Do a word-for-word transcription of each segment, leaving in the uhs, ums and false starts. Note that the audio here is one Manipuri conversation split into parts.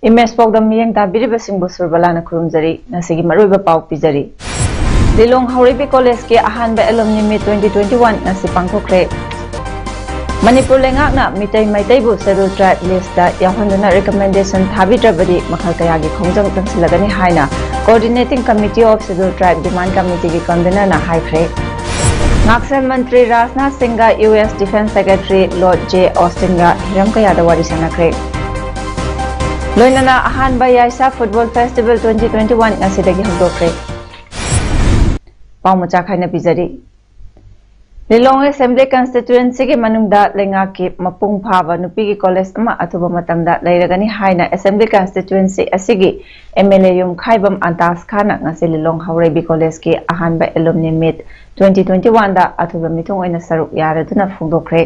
ꯏꯃꯦꯖ ꯄꯥꯎꯗꯝ ꯃꯤꯠꯌꯦꯡ ꯇꯥꯕꯤꯔꯤꯕꯁꯤꯡꯕꯨ ꯁꯨꯔꯕꯂꯥꯅ ꯈꯨꯔꯨꯝꯖꯔꯤ꯫ ꯉꯁꯤꯒꯤ ꯃꯔꯨꯑꯣꯏꯕ ꯄꯥꯎ ꯄꯤꯖꯔꯤ꯫ ꯂꯤꯂꯣꯡ ꯍꯥꯎꯔꯩꯕꯤ ꯀꯣꯂꯦꯖꯀꯤ ꯑꯍꯥꯟꯕ Alumni Meet twenty twenty-one ꯉꯁꯤ ꯄꯥꯡꯊꯣꯛꯈ꯭ꯔꯦ꯫ ꯃꯅꯤꯄꯨꯔ ꯂꯩꯉꯥꯛꯅ ꯃꯤꯇꯩ ꯃꯩꯇꯩꯕꯨ Scheduled Tribe list ꯇ ꯌꯥꯎꯍꯟꯗꯨꯅ recommendation ꯊꯥꯕꯤꯗ꯭ꯔꯕꯗꯤ ꯃꯈꯜ ꯀꯌꯥꯒꯤ ꯈꯣꯡꯖꯪ ꯆꯪꯁꯤꯜꯂꯒꯅꯤ ꯍꯥꯏꯅ Coordinating Committee of Scheduled Tribe Demand Committee ꯒꯤ convener ꯅ ꯍꯥꯏꯈ꯭ꯔꯦ꯫ ꯉꯥꯛꯁꯦꯜ ꯃꯟꯇ꯭ꯔꯤ ꯔꯥꯖꯅꯥꯊ ꯁꯤꯡꯒ U S Defence Secretary Lloyd J Austin ꯒ ꯍꯤꯔꯝ ꯀꯌꯥꯗ ꯋꯥꯔꯤ ꯁꯥꯟꯅꯈ꯭ꯔꯦ꯫ ꯂꯣꯏꯅꯅ ꯑꯍꯥꯟꯕ ꯌꯥꯏꯁꯥ Football Festival twenty twenty-one ꯉꯁꯤꯗꯒꯤ ꯍꯧꯗꯣꯛꯈ꯭ꯔꯦ꯫ ꯄꯥꯎ ꯃꯆꯥ ꯈꯥꯏꯅ ꯄꯤꯖꯔꯤ꯫ ꯂꯤꯂꯣꯡ Assembly Constituency ꯒꯤ ꯃꯅꯨꯡꯗ ꯂꯩꯉꯥꯛꯀꯤ ꯃꯄꯨꯡ ꯐꯥꯕ ꯅꯨꯄꯤꯒꯤ ꯀꯣꯂꯦꯖ ꯑꯃ ꯑꯊꯨꯕ ꯃꯇꯝꯗ ꯂꯩꯔꯒꯅꯤ ꯍꯥꯏꯅ Assembly Constituency ꯑꯁꯤꯒꯤ M L A ꯌꯨꯝꯈꯥꯏꯕꯝ ꯑꯟꯇꯥꯁ ꯈꯥꯟꯅ ꯉꯁꯤ ꯂꯤꯂꯣꯡ ꯍꯥꯎꯔꯩꯕꯤ ꯀꯣꯂꯦꯖꯀꯤ ꯑꯍꯥꯟꯕ Alumni Meet twenty twenty-one ꯗ ꯑꯊꯨꯕ ꯃꯤꯊꯨꯡ ꯑꯣꯏꯅ ꯁꯔꯨꯛ ꯌꯥꯔꯗꯨꯅ ꯐꯣꯡꯗꯣꯛꯈ꯭ꯔꯦ꯫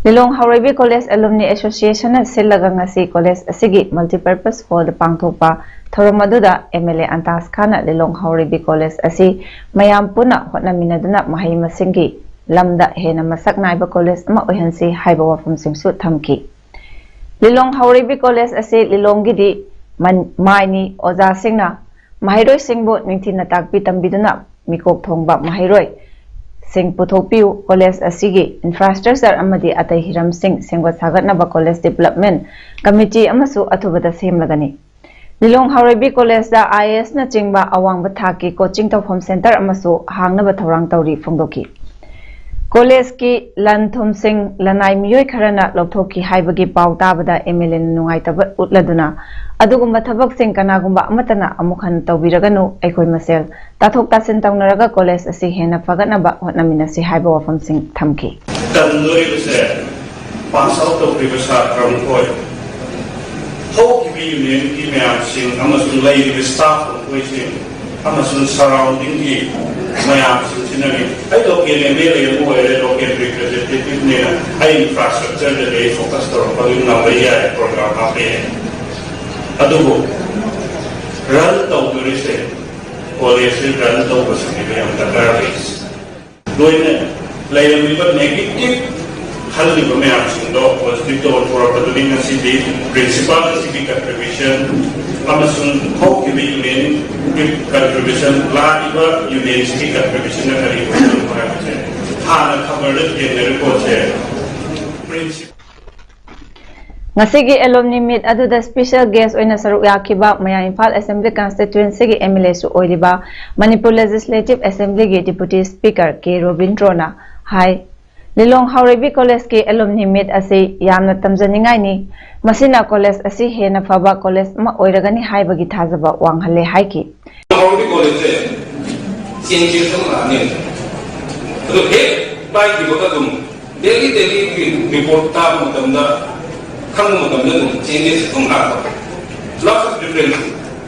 ꯂꯤꯂꯣꯡ ꯍꯥꯎꯔꯩꯕꯤ ꯀꯣꯂꯦꯖ Alumni Association ꯅ ꯁꯤꯜꯂꯒ ꯉꯁꯤ ꯀꯣꯂꯦꯖ ꯑꯁꯤꯒꯤ Multipurpose Hall ꯗ ꯄꯥꯡꯊꯣꯛꯄ ꯊꯧꯔꯝ ꯑꯗꯨꯗ M L A ꯑꯟꯇꯥꯁ ꯈꯥꯟꯅ ꯂꯤꯂꯣꯡ ꯍꯥꯎꯔꯩꯕꯤ ꯀꯣꯂꯦꯖ ꯑꯁꯤ ꯃꯌꯥꯝ ꯄꯨꯟꯅ ꯍꯣꯠꯅꯃꯤꯟꯅꯗꯨꯅ ꯃꯍꯩ ꯃꯁꯤꯡꯒꯤ ꯂꯝꯗ ꯍꯦꯟꯅ ꯃꯁꯛ ꯅꯥꯏꯕ ꯀꯣꯂꯦꯖ ꯑꯃ ꯑꯣꯏꯍꯟꯁꯤ ꯍꯥꯏꯕ ꯋꯥꯐꯝꯁꯤꯡꯁꯨ ꯊꯝꯈꯤ꯫ ꯂꯤꯂꯣꯡ ꯍꯥꯎꯔꯩꯕꯤ ꯀꯣꯂꯦꯖ ꯑꯁꯤ ꯂꯤꯂꯣꯡꯒꯤꯗꯤ ꯃꯟ-, ꯃꯥꯏꯅꯤ꯫ ꯑꯣꯖꯥꯁꯤꯡꯅ ꯃꯍꯩꯔꯣꯏꯁꯤꯡꯕꯨ ꯅꯤꯡꯊꯤꯅ ꯇꯥꯛꯄꯤ ꯇꯝꯕꯤꯗꯨꯅ ꯃꯤꯀꯣꯛ ꯊꯣꯡꯕ ꯃꯍꯩꯔꯣꯏꯁꯤꯡ ꯄꯨꯊꯣꯛꯄꯤꯌꯨ꯫ ꯀꯣꯂꯦꯖ ꯑꯁꯤꯒꯤ infrastructure ꯑꯃꯗꯤ ꯑꯇꯩ ꯍꯤꯔꯝꯁꯤꯡ ꯁꯦꯝꯒꯠ ꯁꯥꯒꯠꯅꯕ ꯀꯣꯂꯦꯖ Development Committee ꯑꯃꯁꯨ ꯑꯊꯨꯕꯗ ꯁꯦꯝꯂꯒꯅꯤ꯫ ꯂꯤꯂꯣꯡ ꯍꯥꯎꯔꯩꯕꯤ ꯀꯣꯂꯦꯖꯇ I A S ꯅꯆꯤꯡꯕ ꯑꯋꯥꯡꯕ ꯊꯥꯛꯀꯤ coaching ꯇꯧꯐꯝ center ꯑꯃꯁꯨ ꯍꯥꯡꯅꯕ ꯊꯧꯔꯥꯡ ꯇꯧꯔꯤ ꯐꯣꯡꯗꯣꯛꯈꯤ꯫ ꯀꯣꯂꯦꯖꯀꯤ ꯂꯟ ꯊꯨꯝꯁꯤꯡ ꯂꯅꯥꯏ ꯃꯤꯑꯣꯏ ꯈꯔꯅ ꯂꯧꯊꯣꯛꯈꯤ ꯍꯥꯏꯕꯒꯤ ꯄꯥꯎ ꯇꯥꯕꯗ M L A ꯅ ꯅꯨꯡꯉꯥꯏꯇꯕ ꯎꯠꯂꯗꯨꯅ, "ꯑꯗꯨꯒꯨꯝꯕ ꯊꯕꯛꯁꯤꯡ ꯀꯅꯥꯒꯨꯝꯕ ꯑꯃꯠꯇꯅ ꯑꯃꯨꯛ ꯍꯟꯅ ꯇꯧꯕꯤꯔꯒꯅꯨ, ꯑꯩꯈꯣꯏ ꯃꯁꯦꯜ ꯇꯥꯊꯣꯛ ꯇꯥꯁꯤꯟ ꯇꯧꯅꯔꯒ ꯀꯣꯂꯦꯖ ꯑꯁꯤ ꯍꯦꯟꯅ ꯐꯒꯠꯅꯕ ꯍꯣꯠꯅꯃꯤꯟꯅꯁꯤ" ꯍꯥꯏꯕ ꯋꯥꯐꯝꯁꯤꯡ ꯊꯝꯈꯤ꯫ ꯇꯝꯂꯣꯏꯕꯁꯦ ꯄꯥꯁ ꯑꯥꯎꯠ ꯇꯧꯈ꯭ꯔꯤꯕ ꯁꯥꯇ꯭ꯔ ꯃꯈꯣꯏ ꯍꯧꯈꯤꯕ ꯌꯨꯅꯤꯌꯟꯒꯤ ꯃꯌꯥꯝꯁꯤꯡ ꯑꯃꯁꯨꯡ ꯂꯩꯔꯤꯕ ꯁ꯭ꯇꯥꯐ ꯃꯈꯣꯏꯁꯤꯡ ꯑꯃꯁꯨꯡ ꯁꯔꯥꯎꯟꯗꯤꯡꯒꯤ ꯃꯌꯥꯝꯁꯤꯡꯁꯤꯅꯅꯤ꯫ ꯑꯩ ꯂꯣꯀꯦꯜ ꯑꯦꯝ ꯑꯦꯜ ꯑꯦ ꯑꯃ ꯑꯣꯏꯔꯦ, ꯂꯣꯀꯦꯜ ꯔꯤꯄ꯭ꯔꯖꯦꯟꯇꯦꯇꯤꯚꯅꯦꯅ ꯑꯩ ꯏꯟꯐ꯭ꯔꯥꯁ꯭ꯇ꯭ꯔꯛꯆꯔꯗꯗꯤ ꯑꯩ ꯐꯣꯀꯁ ꯇꯧꯔꯛꯄꯒꯤ ꯉꯝꯕ ꯌꯥꯏ, ꯄ꯭ꯔꯣꯒ꯭ꯔꯥꯝ ꯍꯥꯞꯄ ꯌꯥꯏ꯫ ꯑꯗꯨꯕꯨ ꯔꯟ ꯇꯧꯗꯣꯔꯤꯁꯦ, ꯀꯣꯂꯦꯖꯁꯤ ꯔꯟ ꯇꯧꯕꯁꯤꯅꯦꯕ ꯌꯥꯝ ꯗꯔꯀꯥꯔ ꯑꯣꯏꯔꯤꯁꯦ꯫ ꯂꯣꯏꯅ ꯂꯩꯔꯝꯃꯤꯕ ꯅꯦꯒꯦꯇꯤꯚ ꯈꯜꯂꯤꯕ ꯃꯌꯥꯝꯁꯤꯡꯗꯣ ꯄꯣꯖꯤꯇꯤꯚꯇ ꯑꯣꯟꯊꯣꯔꯛꯄꯗꯨꯅꯤ ꯉꯁꯤꯗꯤ ꯄ꯭ꯔꯤꯟꯁꯤꯄꯥꯜ ꯑꯁꯤꯒꯤ ꯀꯟꯇ꯭ꯔꯤꯕ꯭ꯌꯨꯁꯟ ꯑꯃꯁꯨꯡ ꯍꯧꯈꯤꯕ ꯌꯨꯅꯤꯌꯟꯒꯤ ꯀꯟꯇ꯭ꯔꯤꯕ꯭ꯌꯨꯁꯟ, ꯂꯥꯛꯂꯤꯕ ꯌꯨꯅꯤꯌꯟꯁꯤꯒꯤ ꯀꯟꯇ꯭ꯔꯤꯕ꯭ꯌꯨꯁꯟꯅ ꯀꯔꯤ ꯑꯣꯏꯒꯗꯕ ꯍꯥꯏꯕꯁꯦ ꯍꯥꯟꯅ ꯈꯕꯔꯗ ꯊꯦꯡꯅꯔꯤꯕ ꯄꯣꯠꯁꯦ ꯄ꯭ꯔꯤꯟꯁꯤꯄꯥꯜ ꯉꯁꯤꯒꯤ ꯑꯦꯂꯨꯝꯅꯤ ꯃꯤꯠ ꯑꯗꯨꯗ ꯁ꯭ꯄꯦꯁꯦꯜ ꯒꯦꯁ ꯑꯣꯏꯅ ꯁꯔꯨꯛ ꯌꯥꯈꯤꯕ ꯃꯌꯥꯡ ꯏꯝꯐꯥꯜ ꯑꯦꯁꯦꯝꯕ꯭ꯂꯤ ꯀꯟꯁꯇꯤꯇ꯭ꯋꯦꯟꯁꯤꯒꯤ ꯑꯦꯝ ꯑꯦꯜ ꯑꯦꯁꯨ ꯑꯣꯏꯔꯤꯕ ꯃꯅꯤꯄꯨꯔ ꯂꯦꯖꯤꯁꯂꯦꯇꯤꯚ ꯑꯦꯁꯦꯝꯕ꯭ꯂꯤꯒꯤ ꯗꯤꯄꯨꯇꯤ ꯁ꯭ꯄꯤꯀꯔ ꯀꯦ ꯔꯣꯕꯤꯟꯗ꯭ꯔꯣꯅ ꯍꯥꯏ, ꯂꯤꯂꯣꯡ ꯍꯥꯎꯔꯩꯕꯤ ꯀꯣꯂꯦꯖꯀꯤ ꯑꯦꯂꯨꯝꯅꯤ ꯃꯤꯠ ꯑꯁꯤ ꯌꯥꯝꯅ ꯇꯝꯖꯅꯤꯡꯉꯥꯏꯅꯤ꯫ ꯃꯁꯤꯅ ꯀꯣꯂꯦꯖ ꯑꯁꯤ ꯍꯦꯟꯅ ꯐꯕ ꯀꯣꯂꯦꯖ ꯑꯃ ꯑꯣꯏꯔꯒꯅꯤ ꯍꯥꯏꯕꯒꯤ ꯊꯥꯖꯕ ꯋꯥꯡꯍꯜꯂꯦ ꯍꯥꯏꯈꯤ꯫ ꯍꯧꯔꯛꯄ ꯀꯣꯂꯦꯖꯁꯦ ꯆꯦꯟꯖꯦꯁ ꯑꯃ ꯂꯥꯛꯑꯅꯤ꯫ ꯑꯗꯣ ꯍꯦꯛ ꯄꯥꯏꯈꯤꯕꯒ ꯑꯗꯨꯝ ꯗꯦꯂꯤ ꯗꯦꯂꯤꯒꯤ ꯔꯤꯄꯣꯔꯠ ꯇꯥꯕ ꯃꯇꯝꯗ, ꯈꯪꯕ ꯃꯇꯝꯗ ꯑꯗꯨꯝ ꯆꯦꯟꯖꯦꯁ ꯑꯗꯨꯝ ꯂꯥꯛꯄ꯫ Lot of difference.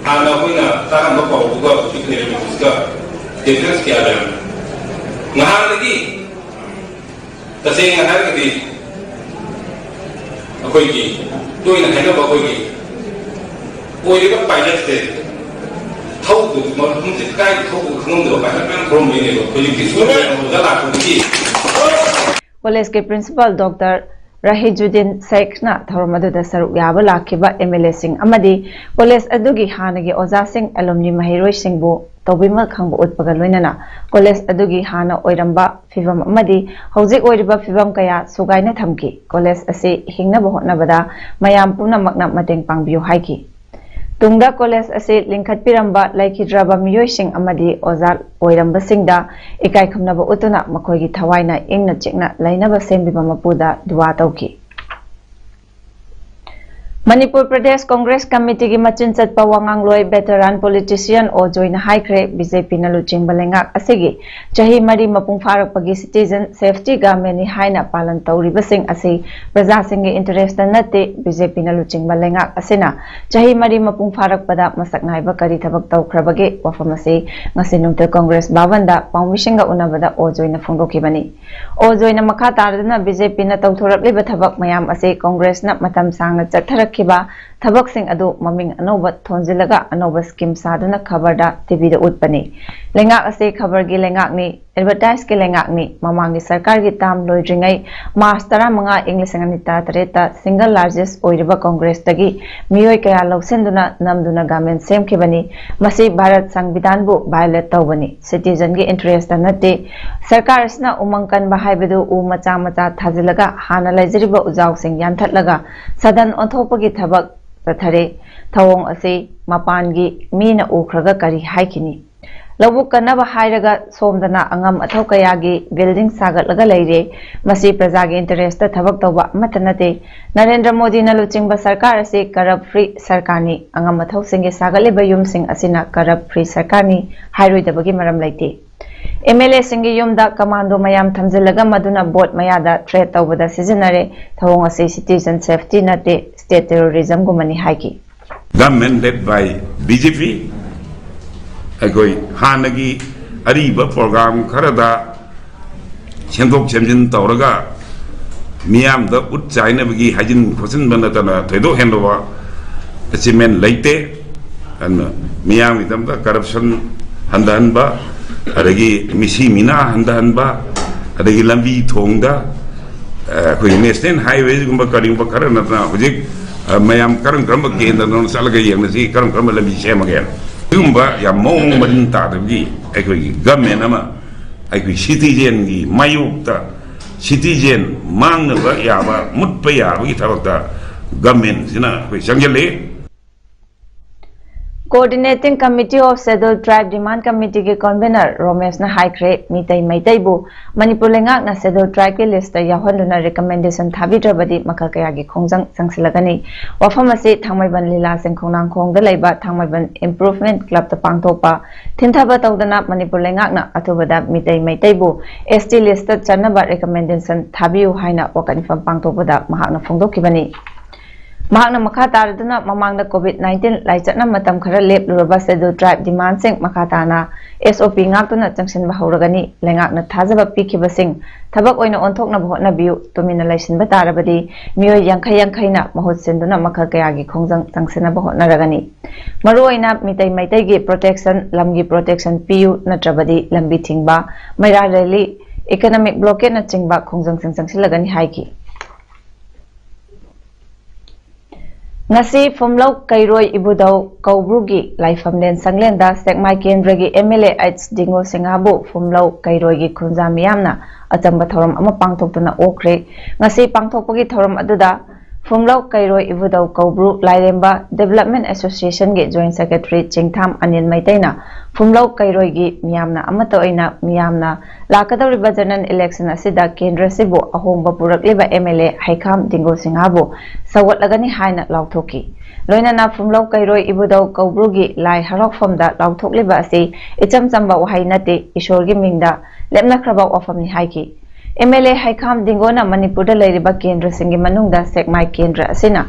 ꯍꯥꯟꯅ ꯑꯩꯈꯣꯏꯅ ꯇꯥꯔꯝꯕ ꯄꯥꯎꯗꯨꯒ ꯍꯧꯖꯤꯛ ꯂꯩꯔꯝꯃꯤꯕꯁꯤꯒ ꯗꯤꯐ꯭ꯔꯦꯟꯁ ꯀꯌꯥ ꯂꯩꯔꯝꯃꯤ꯫ ꯅꯍꯥꯟꯗꯒꯤ ꯇꯁꯦꯡꯅ ꯍꯥꯏꯔꯒꯗꯤ ꯑꯩꯈꯣꯏꯒꯤ ꯇꯣꯏꯅ ꯍꯥꯏꯅꯕ ꯑꯩꯈꯣꯏꯒꯤ ꯑꯣꯏꯔꯤꯕ ꯄꯥꯏꯂꯠꯁꯦ ꯊꯧꯗꯨ ꯃꯐꯝꯁꯦ ꯀꯥꯏꯗ ꯊꯧꯗꯨ ꯈꯪꯉꯝꯗꯕ ꯄꯥꯏꯂꯠ ꯃꯌꯥꯝ ꯊꯧꯔꯝꯕꯩꯅꯦꯕ꯫ ꯍꯧꯖꯤꯛꯇꯤ ꯁꯨꯝ ꯑꯣꯖꯥ ꯂꯥꯛꯄꯗꯒꯤ ꯀꯣꯂꯦꯖꯀꯤ ꯄ꯭ꯔꯤꯟꯁꯤꯄꯥꯜ ꯗꯣꯛꯇꯔ ꯔꯥꯍꯤꯖꯨꯗꯤꯟ ꯁꯦꯈꯅ ꯊꯧꯔꯝ ꯑꯗꯨꯗ ꯁꯔꯨꯛ ꯌꯥꯕ ꯂꯥꯛꯈꯤꯕ ꯑꯦꯝ ꯑꯦꯜ ꯑꯦꯁꯤꯡ ꯑꯃꯗꯤ ꯀꯣꯂꯦꯖ ꯑꯗꯨꯒꯤ ꯍꯥꯟꯅꯒꯤ ꯑꯣꯖꯥꯁꯤꯡ, ꯑꯦꯂꯨꯝꯅꯤ ꯃꯍꯩꯔꯣꯏꯁꯤꯡꯕꯨ ꯇꯧꯕꯤꯃꯜ ꯈꯪꯕ ꯎꯠꯄꯒ ꯂꯣꯏꯅꯅ ꯀꯣꯂꯦꯖ ꯑꯗꯨꯒꯤ ꯍꯥꯟꯅ ꯑꯣꯏꯔꯝꯕ ꯐꯤꯕꯝ ꯑꯃꯗꯤ ꯍꯧꯖꯤꯛ ꯑꯣꯏꯔꯤꯕ ꯐꯤꯕꯝ ꯀꯌꯥ ꯁꯨꯒꯥꯏꯅ ꯊꯝꯈꯤ꯫ ꯀꯣꯂꯦꯖ ꯑꯁꯤ ꯍꯤꯡꯅꯕ ꯍꯣꯠꯅꯕꯗ ꯃꯌꯥꯝ ꯄꯨꯝꯅꯃꯛꯅ ꯃꯇꯦꯡ ꯄꯥꯡꯕꯤꯌꯨ ꯍꯥꯏꯈꯤ꯫ ꯇꯨꯡꯗ ꯀꯣꯂꯦꯖ ꯑꯁꯤ ꯂꯤꯡꯈꯠꯄꯤꯔꯝꯕ ꯂꯩꯈꯤꯗ꯭ꯔꯕ ꯃꯤꯑꯣꯏꯁꯤꯡ ꯑꯃꯗꯤ ꯑꯣꯖꯥ ꯑꯣꯏꯔꯝꯕꯁꯤꯡꯗ ꯏꯀꯥꯏ ꯈꯨꯝꯅꯕ ꯎꯠꯇꯨꯅ ꯃꯈꯣꯏꯒꯤ ꯊꯋꯥꯏꯅ ꯏꯪꯅ ꯆꯤꯛꯅ ꯂꯩꯅꯕ ꯁꯦꯝꯕꯤꯕ ꯃꯄꯨꯗ ꯗꯨꯋꯥ ꯇꯧꯈꯤ꯫ ꯃꯅꯤꯄꯨꯔ ꯄ꯭ꯔꯗꯦꯁ ꯀꯣꯡꯒ꯭ꯔꯦꯁ ꯀꯃꯤꯇꯤꯒꯤ ꯃꯆꯤꯟ ꯆꯠꯄ ꯋꯥꯉꯥꯡꯂꯣꯏ veteran politician ꯑꯣ ꯖꯣꯏꯅ ꯍꯥꯏꯈ꯭ꯔꯦ, ꯕꯤ ꯖꯦ ꯄꯤꯅ ꯂꯨꯆꯤꯡꯕ ꯂꯩꯉꯥꯛ ꯑꯁꯤꯒꯤ ꯆꯍꯤ ꯃꯔꯤ ꯃꯄꯨꯡ ꯐꯥꯔꯛꯄꯒꯤ citizen safety ꯒꯃꯦꯟꯅꯤ ꯍꯥꯏꯅ ꯄꯥꯂꯟ ꯇꯧꯔꯤꯕꯁꯤꯡ ꯑꯁꯤ ꯄ꯭ꯔꯖꯥꯁꯤꯡꯒꯤ interest ꯅꯠꯇꯦ꯫ ꯕꯤ ꯖꯦ ꯄꯤꯅ ꯂꯨꯆꯤꯡꯕ ꯂꯩꯉꯥꯛ ꯑꯁꯤꯅ ꯆꯍꯤ ꯃꯔꯤ ꯃꯄꯨꯡ ꯐꯥꯔꯛꯄꯗ ꯃꯁꯛ ꯅꯥꯏꯕ ꯀꯔꯤ ꯊꯕꯛ ꯇꯧꯈ꯭ꯔꯕꯒꯦ? ꯋꯥꯐꯝ ꯑꯁꯤ ꯉꯁꯤ ꯅꯨꯡꯊꯤꯜ ꯀꯣꯡꯒ꯭ꯔꯦꯁ ꯚꯕꯟꯗ ꯄꯥꯎꯃꯤꯁꯤꯡꯒ ꯎꯅꯕꯗ ꯑꯣ ꯖꯣꯏꯅ ꯐꯣꯡꯗꯣꯛꯈꯤꯕꯅꯤ꯫ ꯑꯣ ꯖꯣꯏꯅ ꯃꯈꯥ ꯇꯥꯔꯗꯨꯅ ꯕꯤ ꯖꯦ ꯄꯤꯅ ꯇꯧꯊꯣꯔꯛꯂꯤꯕ ꯊꯕꯛ ꯃꯌꯥꯝ ꯑꯁꯤ ꯀꯣꯡꯒ꯭ꯔꯦꯁꯅ ꯃꯇꯝ ꯁꯥꯡꯅ ꯆꯠꯊꯔꯛꯈꯤꯕ ꯊꯕꯛꯁꯤꯡ ꯑꯗꯨ ꯃꯃꯤꯡ ꯑꯅꯧꯕ ꯊꯣꯟꯖꯤꯜꯂꯒ ꯑꯅꯧꯕ scheme ꯁꯥꯗꯨꯅ ꯈꯕꯔꯗ, ꯇꯤ ꯚꯤꯗ ꯎꯠꯄꯅꯤ꯫ ꯂꯩꯉꯥꯛ ꯑꯁꯤ ꯈꯕꯔꯒꯤ ꯂꯩꯉꯥꯛꯅꯤ, advertiseꯀꯤ ꯂꯩꯉꯥꯛꯅꯤ꯫ ꯃꯃꯥꯡꯒꯤ ꯁꯔꯀꯥꯔꯒꯤ term ꯂꯣꯏꯗ꯭ꯔꯤꯉꯩ ꯃꯥꯔꯆ ꯇꯔꯥꯃꯉꯥ, ꯏꯪ ꯂꯤꯁꯤꯡ ꯑꯅꯤ ꯇꯔꯥꯇꯔꯦꯠꯇ single largest ꯑꯣꯏꯔꯤꯕ ꯀꯣꯡꯒ꯭ꯔꯦꯁꯇꯒꯤ ꯃꯤꯑꯣꯏ ꯀꯌꯥ ꯂꯧꯁꯤꯟꯗꯨꯅ ꯅꯝꯗꯨꯅ ꯒꯃꯦꯟ ꯁꯦꯝꯈꯤꯕꯅꯤ꯫ ꯃꯁꯤ ꯚꯥꯔꯠ ꯁꯪꯕꯤꯙꯥꯟꯕꯨ violate ꯇꯧꯕꯅꯤ꯫ Citizenꯒꯤ interest ꯅꯠꯇꯦ꯫ ꯁꯔꯀꯥꯔ ꯑꯁꯤꯅ ꯎꯃꯪ ꯀꯟꯕ ꯍꯥꯏꯕꯗꯨ ꯎ ꯃꯆꯥ ꯃꯆꯥ ꯊꯥꯖꯤꯜꯂꯒ ꯍꯥꯟꯅ ꯂꯩꯖꯔꯤꯕ ꯎꯖꯥꯎꯁꯤꯡ ꯌꯥꯟꯊꯠꯂꯒ ꯁꯗꯟ ꯑꯣꯟꯊꯣꯛꯄꯒꯤ ꯊꯕꯛ ꯆꯠꯊꯔꯦ꯫ ꯊꯧꯑꯣꯡ ꯑꯁꯤ ꯃꯄꯥꯟꯒꯤ ꯃꯤꯅ ꯎꯈ꯭ꯔꯒ ꯀꯔꯤ ꯍꯥꯏꯈꯤꯅꯤ? ꯂꯧꯕꯨꯛ ꯀꯟꯅꯕ ꯍꯥꯏꯔꯒ ꯁꯣꯝꯗꯅ ꯑꯉꯝ ꯑꯊꯧ ꯀꯌꯥꯒꯤ building ꯁꯥꯒꯠꯂꯒ ꯂꯩꯔꯦ꯫ ꯃꯁꯤ ꯄ꯭ꯔꯖꯥꯒꯤ interest ꯊꯕꯛ ꯇꯧꯕ ꯑꯃꯠꯇ ꯅꯠꯇꯦ꯫ ꯅꯔꯦꯟꯗ꯭ꯔ ꯃꯣꯗꯤꯅ ꯂꯨꯆꯤꯡꯕ ꯁꯔꯀꯥꯔ ꯑꯁꯤ corrupt free ꯁꯔꯀꯥꯔꯅꯤ꯫ ꯑꯉꯝ ꯑꯊꯧꯁꯤꯡꯒꯤ ꯁꯥꯒꯠꯂꯤꯕ ꯌꯨꯝꯁꯤꯡ ꯑꯁꯤꯅ corrupt free ꯁꯔꯀꯥꯔꯅꯤ ꯍꯥꯏꯔꯣꯏꯗꯕꯒꯤ ꯃꯔꯝ ꯂꯩꯇꯦ꯫ ꯑꯦꯝ ꯑꯦꯜ ꯑꯦꯁꯤꯡꯒꯤ ꯌꯨꯝꯗ commando ꯃꯌꯥꯝ ꯊꯝꯖꯤꯜꯂꯒ ꯃꯗꯨꯅ vote ꯃꯌꯥꯗ threat ꯇꯧꯕꯗ ꯁꯤꯖꯤꯟꯅꯔꯦ꯫ ꯊꯧꯑꯣꯡ ꯑꯁꯤ citizen safety ꯅꯠꯇꯦ, state terrorismꯒꯨꯝꯕꯅꯤ ꯍꯥꯏꯈꯤ꯫ Government led by B J P, ꯑꯩꯈꯣꯏ ꯍꯥꯟꯅꯒꯤ ꯑꯔꯤꯕ program ꯈꯔꯗ ꯁꯦꯝꯗꯣꯛ ꯁꯦꯝꯖꯤꯟ ꯇꯧꯔꯒ ꯃꯤꯌꯥꯝꯗ ꯎꯠ ꯆꯥꯏꯅꯕꯒꯤ ꯍꯥꯏꯖꯤꯟ ꯈꯣꯠꯆꯤꯟꯕ ꯅꯠꯇꯅ ꯊꯣꯏꯗꯣꯛ ꯍꯦꯟꯗꯣꯛꯄ achievement ꯂꯩꯇꯦ꯫ ꯑꯗꯨꯅ ꯃꯤꯌꯥꯝꯒꯤꯗꯃꯛꯇ corruption ꯍꯟꯊꯍꯟꯕ, ꯑꯗꯒꯤ ꯃꯤꯁꯤ ꯃꯤꯅꯥ ꯍꯟꯊꯍꯟꯕ, ꯑꯗꯒꯤ ꯂꯝꯕꯤ ꯊꯣꯡꯗ ꯑꯩꯈꯣꯏꯒꯤ national highwayꯒꯨꯝꯕ ꯀꯔꯤꯒꯨꯝꯕ ꯈꯔ ꯅꯠꯇꯅ ꯍꯧꯖꯤꯛ ꯃꯌꯥꯝ ꯀꯔꯝ ꯀꯔꯝꯕ ꯀꯦꯟꯗ꯭ꯔꯅꯣ ꯆꯠꯂꯒ ꯌꯦꯡꯅꯁꯤ, ꯀꯔꯝ ꯀꯔꯝꯕ ꯂꯝꯕꯤ ꯁꯦꯝꯃꯒꯦꯅ꯫ ꯁꯤꯒꯨꯝꯕ ꯌꯥꯝ ꯃꯑꯣꯡ ꯃꯔꯤꯟ ꯇꯥꯗꯕꯒꯤ ꯑꯩꯈꯣꯏꯒꯤ government ꯑꯃ ꯑꯩꯈꯣꯏ citizenꯒꯤ ꯃꯥꯌꯣꯛꯇ citizen ꯃꯥꯡꯅꯕ ꯌꯥꯕ, ꯃꯨꯠꯄ ꯌꯥꯕꯒꯤ ꯊꯕꯛꯇ governmentꯁꯤꯅ ꯑꯩꯈꯣꯏ ꯆꯪꯁꯤꯜꯂꯤ꯫ Coordinating Committee of Scheduled Tribe Demand Committeeꯒꯤ convener ꯔꯣꯃꯦꯁꯅ ꯍꯥꯏꯈ꯭ꯔꯦ, ꯃꯤꯇꯩ ꯃꯩꯇꯩꯕꯨ ꯃꯅꯤꯄꯨꯔ ꯂꯩꯉꯥꯛꯅ Scheduled Tribeꯀꯤ listꯇ ꯌꯥꯎꯍꯟꯗꯨꯅ recommendation ꯊꯥꯕꯤꯗ꯭ꯔꯕꯗꯤ ꯃꯈꯜ ꯀꯌꯥꯒꯤ ꯈꯣꯡꯖꯪ ꯆꯪꯁꯤꯜꯂꯒꯅꯤ꯫ ꯋꯥꯐꯝ ꯑꯁꯤ ꯊꯥꯡꯃꯩꯕꯟ ꯂꯤꯂꯥ ꯆꯤꯡꯈꯣꯡ ꯂꯥꯡꯈꯣꯡꯗ ꯂꯩꯕ ꯊꯥꯡꯃꯩꯕꯟ Improvement Clubꯇ ꯄꯥꯡꯊꯣꯛꯄ ꯊꯤꯟꯊꯕ ꯇꯧꯗꯅ ꯃꯅꯤꯄꯨꯔ ꯂꯩꯉꯥꯛꯅ ꯑꯊꯨꯕꯗ ꯃꯤꯇꯩ ꯃꯩꯇꯩꯕꯨ S T listꯇ ꯆꯟꯅꯕ recommendation ꯊꯥꯕꯤꯌꯨ ꯍꯥꯏꯅ ꯋꯥꯀꯠ ꯃꯤꯐꯝ ꯄꯥꯡꯊꯣꯛꯄꯗ ꯃꯍꯥꯛꯅ ꯐꯣꯡꯗꯣꯛꯈꯤꯕꯅꯤ꯫ ꯃꯍꯥꯛꯅ ꯃꯈꯥ ꯇꯥꯔꯗꯨꯅ ꯃꯃꯥꯡꯗ COVID nineteen ꯂꯥꯏꯆꯠꯅ ꯃꯇꯝ ꯈꯔ ꯂꯦꯞꯂꯨꯔꯕ Scheduled Tribe demandꯁꯤꯡ ꯃꯈꯥ ꯇꯥꯅ S O P ꯉꯥꯛꯇꯨꯅ ꯆꯪꯁꯤꯟꯕ ꯍꯧꯔꯒꯅꯤ꯫ ꯂꯩꯉꯥꯛꯅ ꯊꯥꯖꯕ ꯄꯤꯈꯤꯕꯁꯤꯡ ꯊꯕꯛ ꯑꯣꯏꯅ ꯑꯣꯟꯊꯣꯛꯅꯕ ꯍꯣꯠꯅꯕꯤꯌꯨ꯫ ꯇꯨꯃꯤꯟꯅ ꯂꯩꯁꯤꯟꯕ ꯇꯥꯔꯕꯗꯤ ꯃꯤꯑꯣꯏ ꯌꯥꯡꯈꯩ ꯌꯥꯡꯈꯩꯅ ꯃꯍꯨꯠ ꯁꯤꯟꯗꯨꯅ ꯃꯈꯜ ꯀꯌꯥꯒꯤ ꯈꯣꯡꯖꯪ ꯆꯪꯁꯤꯟꯅꯕ ꯍꯣꯠꯅꯔꯒꯅꯤ꯫ ꯃꯔꯨꯑꯣꯏꯅ ꯃꯤꯇꯩ ꯃꯩꯇꯩꯒꯤ protection, ꯂꯝꯒꯤ protection ꯄꯤꯌꯨ, ꯅꯠꯇ꯭ꯔꯕꯗꯤ ꯂꯝꯕꯤ ꯊꯤꯡꯕ, ꯃꯩꯔꯥ rally, economic blockadeꯅꯆꯤꯡꯕ ꯈꯣꯡꯖꯪꯁꯤꯡ ꯆꯪꯁꯤꯜꯂꯒꯅꯤ ꯍꯥꯏꯈꯤ꯫ ꯉꯁꯤ ꯐꯨꯝꯂꯧ ꯀꯩꯔꯣꯏ ꯏꯕꯨꯙꯧ ꯀꯧꯕ꯭ꯔꯨꯒꯤ ꯂꯥꯏꯐꯝꯂꯦꯟ ꯁꯪꯂꯦꯟꯗ ꯁꯦꯛꯃꯥꯏ ꯀꯦꯟꯗ꯭ꯔꯒꯤ M L A H ꯗꯤꯡꯒꯣ ꯁꯤꯡꯍꯕꯨ ꯐꯨꯝꯂꯧ ꯀꯩꯔꯣꯏꯒꯤ ꯈꯨꯟꯖꯥ ꯃꯤꯌꯥꯝꯅ ꯑꯆꯝꯕ ꯊꯧꯔꯝ ꯑꯃ ꯄꯥꯡꯊꯣꯛꯇꯨꯅ ꯑꯣꯛꯈ꯭ꯔꯦ꯫ ꯉꯁꯤ ꯄꯥꯡꯊꯣꯛꯄꯒꯤ ꯊꯧꯔꯝ ꯑꯗꯨꯗ ꯐꯨꯝꯂꯧ ꯀꯩꯔꯣꯏ ꯏꯕꯨꯙꯧ ꯀꯧꯕ꯭ꯔꯨ ꯂꯥꯏꯔꯦꯝꯕ Development Associationꯒꯤ Joint Secretary ꯆꯤꯡꯊꯥꯝ ꯑꯅꯤꯜ ꯃꯩꯇꯩꯅ ꯐꯨꯝꯂꯧ ꯀꯩꯔꯣꯏꯒꯤ ꯃꯤꯌꯥꯝꯅ ꯑꯃꯠꯇ ꯑꯣꯏꯅ ꯃꯤꯌꯥꯝꯅ ꯂꯥꯛꯀꯗꯧꯔꯤꯕ general election ꯑꯁꯤꯗ ꯀꯦꯟꯗ꯭ꯔ ꯑꯁꯤꯕꯨ ꯑꯍꯣꯡꯕ ꯄꯨꯔꯛꯂꯤꯕ M L A ꯍꯩꯈꯥꯝ ꯗꯤꯡꯒꯣ ꯁꯤꯡꯍꯕꯨ ꯁꯧꯒꯠꯂꯒꯅꯤ ꯍꯥꯏꯅ ꯂꯥꯎꯊꯣꯛꯈꯤ꯫ ꯂꯣꯏꯅꯅ ꯐꯨꯝꯂꯧ ꯀꯩꯔꯣꯏ ꯏꯕꯨꯙꯧ ꯀꯧꯕ꯭ꯔꯨꯒꯤ ꯂꯥꯏ ꯍꯔꯥꯎꯐꯝꯗ ꯂꯥꯎꯊꯣꯛꯂꯤꯕ ꯑꯁꯤ ꯏꯆꯝ ꯆꯝꯕ ꯋꯥꯍꯩ ꯅꯠꯇꯦ, ꯏꯁꯣꯔꯒꯤ ꯃꯤꯡꯗ ꯂꯦꯞꯅꯈ꯭ꯔꯕ ꯋꯥꯐꯝꯅꯤ ꯍꯥꯏꯈꯤ꯫ M L A ꯍꯩꯈꯥꯝ ꯗꯤꯡꯒꯣꯅ ꯃꯅꯤꯄꯨꯔꯗ ꯂꯩꯔꯤꯕ ꯀꯦꯟꯗ꯭ꯔꯁꯤꯡꯒꯤ ꯃꯅꯨꯡꯗ ꯁꯦꯛꯃꯥꯏ ꯀꯦꯟꯗ꯭ꯔ ꯑꯁꯤꯅ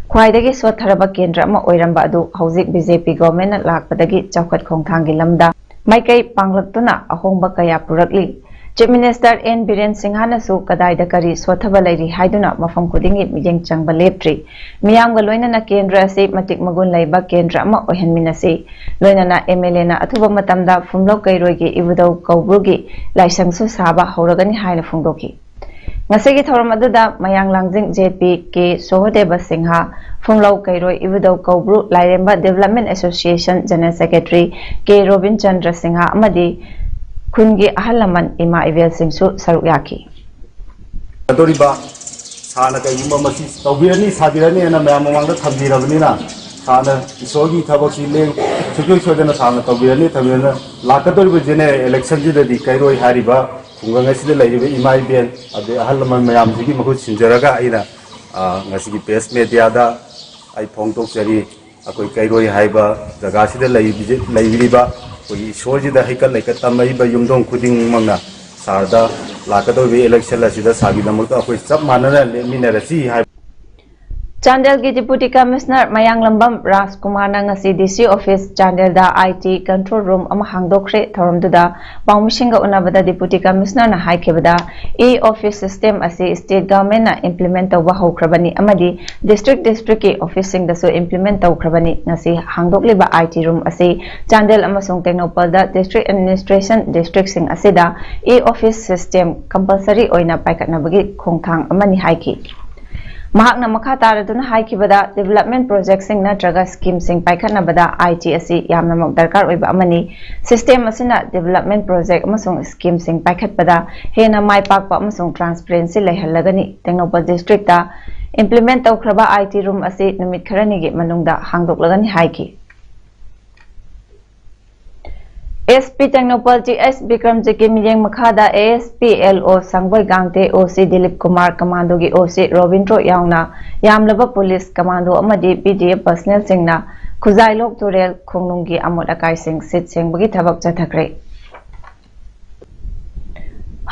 ꯈ꯭ꯋꯥꯏꯗꯒꯤ ꯁꯣꯠꯊꯔꯕ ꯀꯦꯟꯗ꯭ꯔ ꯑꯃ ꯑꯣꯏꯔꯝꯕ ꯑꯗꯨ ꯍꯧꯖꯤꯛ B J P governmentꯅ ꯂꯥꯛꯄꯗꯒꯤ ꯆꯥꯎꯈꯠ ꯈꯣꯡꯊꯥꯡꯒꯤ ꯂꯝꯗ ꯃꯥꯏꯀꯩ ꯄꯥꯡꯂꯛꯇꯨꯅ ꯑꯍꯣꯡꯕ ꯀꯌꯥ ꯄꯨꯔꯛꯂꯤ꯫ Chief Minister N ꯕꯤꯔꯦꯟ ꯁꯤꯡꯍꯅꯁꯨ ꯀꯗꯥꯏꯗ ꯀꯔꯤ ꯁꯣꯠꯊꯕ ꯂꯩꯔꯤ ꯍꯥꯏꯗꯨꯅ ꯃꯐꯝ ꯈꯨꯗꯤꯡꯒꯤ ꯃꯤꯠꯌꯦꯡ ꯆꯪꯕ ꯂꯦꯞꯇ꯭ꯔꯤ꯫ ꯃꯤꯌꯥꯝꯒ ꯂꯣꯏꯅꯅ ꯀꯦꯟꯗ꯭ꯔ ꯑꯁꯤ ꯃꯇꯤꯛ ꯃꯒꯨꯟ ꯂꯩꯕ ꯀꯦꯟꯗ꯭ꯔ ꯑꯃ ꯑꯣꯏꯍꯟꯃꯤꯟꯅꯁꯤ꯫ ꯂꯣꯏꯅꯅ M L Aꯅ ꯑꯊꯨꯕ ꯃꯇꯝꯗ ꯐꯨꯝꯂꯧ ꯀꯩꯔꯣꯏꯒꯤ ꯏꯕꯨꯙꯧ ꯀꯧꯕ꯭ꯔꯨꯒꯤ ꯂꯥꯏꯁꯪꯁꯨ ꯁꯥꯕ ꯍꯧꯔꯒꯅꯤ ꯍꯥꯏꯅ ꯐꯣꯡꯗꯣꯛꯈꯤ꯫ ꯉꯁꯤꯒꯤ ꯊꯧꯔꯝ ꯑꯗꯨꯗ ꯃꯌꯥꯡ ꯂꯥꯡꯖꯤꯡ J P, K ꯁꯣꯍꯗꯦꯕ ꯁꯤꯡꯍ, ꯐꯨꯝꯂꯧ ꯀꯩꯔꯣꯏ ꯏꯕꯨꯙꯧ ꯀꯧꯕ꯭ꯔꯨ ꯂꯥꯏꯔꯦꯝꯕ Development Association General Secretary K robin Chandra Singh ꯑꯃꯗꯤ ꯈꯨꯟꯒꯤ ꯑꯍꯜ ꯂꯃꯟ ꯏꯃꯥ ꯏꯕꯦꯜꯁꯤꯡꯁꯨ ꯁꯔꯨꯛ ꯌꯥꯈꯤ꯫ ꯇꯧꯔꯤꯕ ꯁꯥꯔꯅ ꯀꯩꯒꯨꯝꯕ ꯃꯁꯤ ꯇꯧꯕꯤꯔꯅꯤ, ꯁꯥꯕꯤꯔꯅꯤꯅ ꯃꯌꯥꯝ ꯃꯃꯥꯡꯗ ꯊꯝꯕꯤꯔꯕꯅꯤꯅ, ꯁꯥꯔꯅ ꯏꯁꯣꯔꯒꯤ ꯊꯕꯛꯁꯤ ꯂꯦꯡ ꯁꯨꯡꯁꯣꯏ ꯁꯣꯏꯗꯅ ꯁꯥꯔꯅ ꯇꯧꯕꯤꯔꯅꯤ, ꯊꯝꯕꯤꯔꯅ ꯂꯥꯛꯀꯗꯧꯔꯤꯕ ꯖꯦꯅꯦꯔꯦꯜ ꯏꯂꯦꯛꯁꯟꯁꯤꯗꯗꯤ ꯀꯩꯔꯣꯏ ꯍꯥꯏꯔꯤꯕ ꯈꯨꯡꯒꯪ ꯑꯁꯤꯗ ꯂꯩꯔꯤꯕ ꯏꯃꯥ ꯏꯕꯦꯟ ꯑꯗꯩ ꯑꯍꯜ ꯂꯃꯟ ꯃꯌꯥꯝꯁꯤꯒꯤ ꯃꯍꯨꯠ ꯁꯤꯟꯖꯔꯒ ꯑꯩꯅ, ꯑ, ꯉꯁꯤꯒꯤ ꯄ꯭ꯔꯦꯁ ꯃꯦꯗꯤꯌꯥꯗ ꯑꯩ ꯐꯣꯡꯗꯣꯛꯆꯔꯤ꯫ ꯑꯩꯈꯣꯏ ꯀꯩꯔꯣꯏ ꯍꯥꯏꯕ ꯖꯒꯥꯁꯤꯗ ꯂꯩꯕꯤꯖ-, ꯂꯩꯕꯤꯔꯤꯕ ꯑꯩꯈꯣꯏꯒꯤ ꯏꯁꯣꯔꯁꯤꯗ ꯍꯩꯀꯠ ꯂꯩꯀꯠ ꯇꯝꯃꯛꯏꯕ ꯌꯨꯝꯊꯣꯡ ꯈꯨꯗꯤꯡꯃꯛꯅ ꯁꯥꯔꯗ ꯂꯥꯛꯀꯗꯧꯔꯤꯕ ꯏꯂꯦꯛꯁꯟ ꯑꯁꯤꯗ ꯁꯥꯔꯒꯤꯗꯃꯛꯇ ꯑꯩꯈꯣꯏ ꯆꯞ ꯃꯥꯟꯅꯅ ꯂꯦꯞꯃꯤꯟꯅꯔꯁꯤ ꯍꯥꯏꯕ꯫ ꯆꯥꯟꯗꯦꯜꯒꯤ Deputy Commissioner ꯃꯌꯥꯡꯂꯝꯕꯝ ꯔꯥꯖꯀꯨꯃꯥꯔꯅ ꯉꯁꯤ D C office ꯆꯥꯟꯗꯦꯜꯗ I T control room ꯑꯃ ꯍꯥꯡꯗꯣꯛꯈ꯭ꯔꯦ꯫ ꯊꯧꯔꯝꯗꯨꯗ ꯄꯥꯎꯃꯤꯁꯤꯡꯒ ꯎꯅꯕꯗ Deputy Commissionerꯅ ꯍꯥꯏꯈꯤꯕꯗ, e-office system ꯑꯁꯤ state governmentꯅ implement ꯇꯧꯕ ꯍꯧꯈ꯭ꯔꯕꯅꯤ ꯑꯃꯗꯤ district districtꯀꯤ officeꯁꯤꯡꯗꯁꯨ implement ꯇꯧꯈ꯭ꯔꯕꯅꯤ꯫ ꯉꯁꯤ ꯍꯥꯡꯗꯣꯛꯂꯤꯕ I T room ꯑꯁꯤ ꯆꯥꯟꯗꯦꯜ ꯑꯃꯁꯨꯡ ꯇꯦꯡꯅꯧꯄꯜꯗ district administration districtꯁꯤꯡ ꯑꯁꯤꯗ e-office system compulsory ꯑꯣꯏꯅ ꯄꯥꯏꯈꯠꯅꯕꯒꯤ ꯈꯣꯡꯊꯥꯡ ꯑꯃꯅꯤ ꯍꯥꯏꯈꯤ꯫ ꯃꯍꯥꯛꯅ ꯃꯈꯥ ꯇꯥꯔꯗꯨꯅ ꯍꯥꯏꯈꯤꯕꯗ, development projectꯁꯤꯡ ꯅꯠꯇ꯭ꯔꯒ schemeꯁꯤꯡ ꯄꯥꯏꯈꯠꯅꯕꯗ I T ꯑꯁꯤ ꯌꯥꯝꯅꯃꯛ ꯗꯔꯀꯥꯔ ꯑꯣꯏꯕ ꯑꯃꯅꯤ꯫ System ꯑꯁꯤꯅ development project ꯑꯃꯁꯨꯡ schemeꯁꯤꯡ ꯄꯥꯏꯈꯠꯄꯗ ꯍꯦꯟꯅ ꯃꯥꯏ ꯄꯥꯛꯄ ꯑꯃꯁꯨꯡ transparency ꯂꯩꯍꯜꯂꯒꯅꯤ꯫ ꯇꯦꯡꯅꯧꯄꯜ districtꯇ implement ꯇꯧꯈ꯭ꯔꯕ I T room ꯑꯁꯤ ꯅꯨꯃꯤꯠ ꯈꯔꯅꯤꯒꯤ ꯃꯅꯨꯡꯗ ꯍꯥꯡꯗꯣꯛꯂꯒꯅꯤ ꯍꯥꯏꯈꯤ꯫ S P Tengnoupal T S ꯕꯤꯀ꯭ꯔꯝꯖꯤꯠꯀꯤ ꯃꯤꯠꯌꯦꯡ ꯃꯈꯥꯗ A S P L O ꯁꯪꯕꯣꯏ ꯒꯥꯡꯇꯦ, O C Dilip Kumar, commando ꯒꯤ O C ꯔꯣꯕꯤꯟꯗ꯭ꯔꯣ ꯌꯥꯎꯅ ꯌꯥꯝꯂꯕ police, commando ꯑꯃꯗꯤ P D F personnel ꯁꯤꯡꯅ ꯈꯨꯖꯥꯏꯂꯣꯛ ꯇꯨꯔꯦꯜ ꯈꯣꯡꯅꯨꯡꯒꯤ ꯑꯃꯣꯠ ꯑꯀꯥꯏꯁꯤꯡ ꯁꯤꯠ ꯁꯦꯡꯕꯒꯤ ꯊꯕꯛ ꯆꯠꯊꯈ꯭ꯔꯦ꯫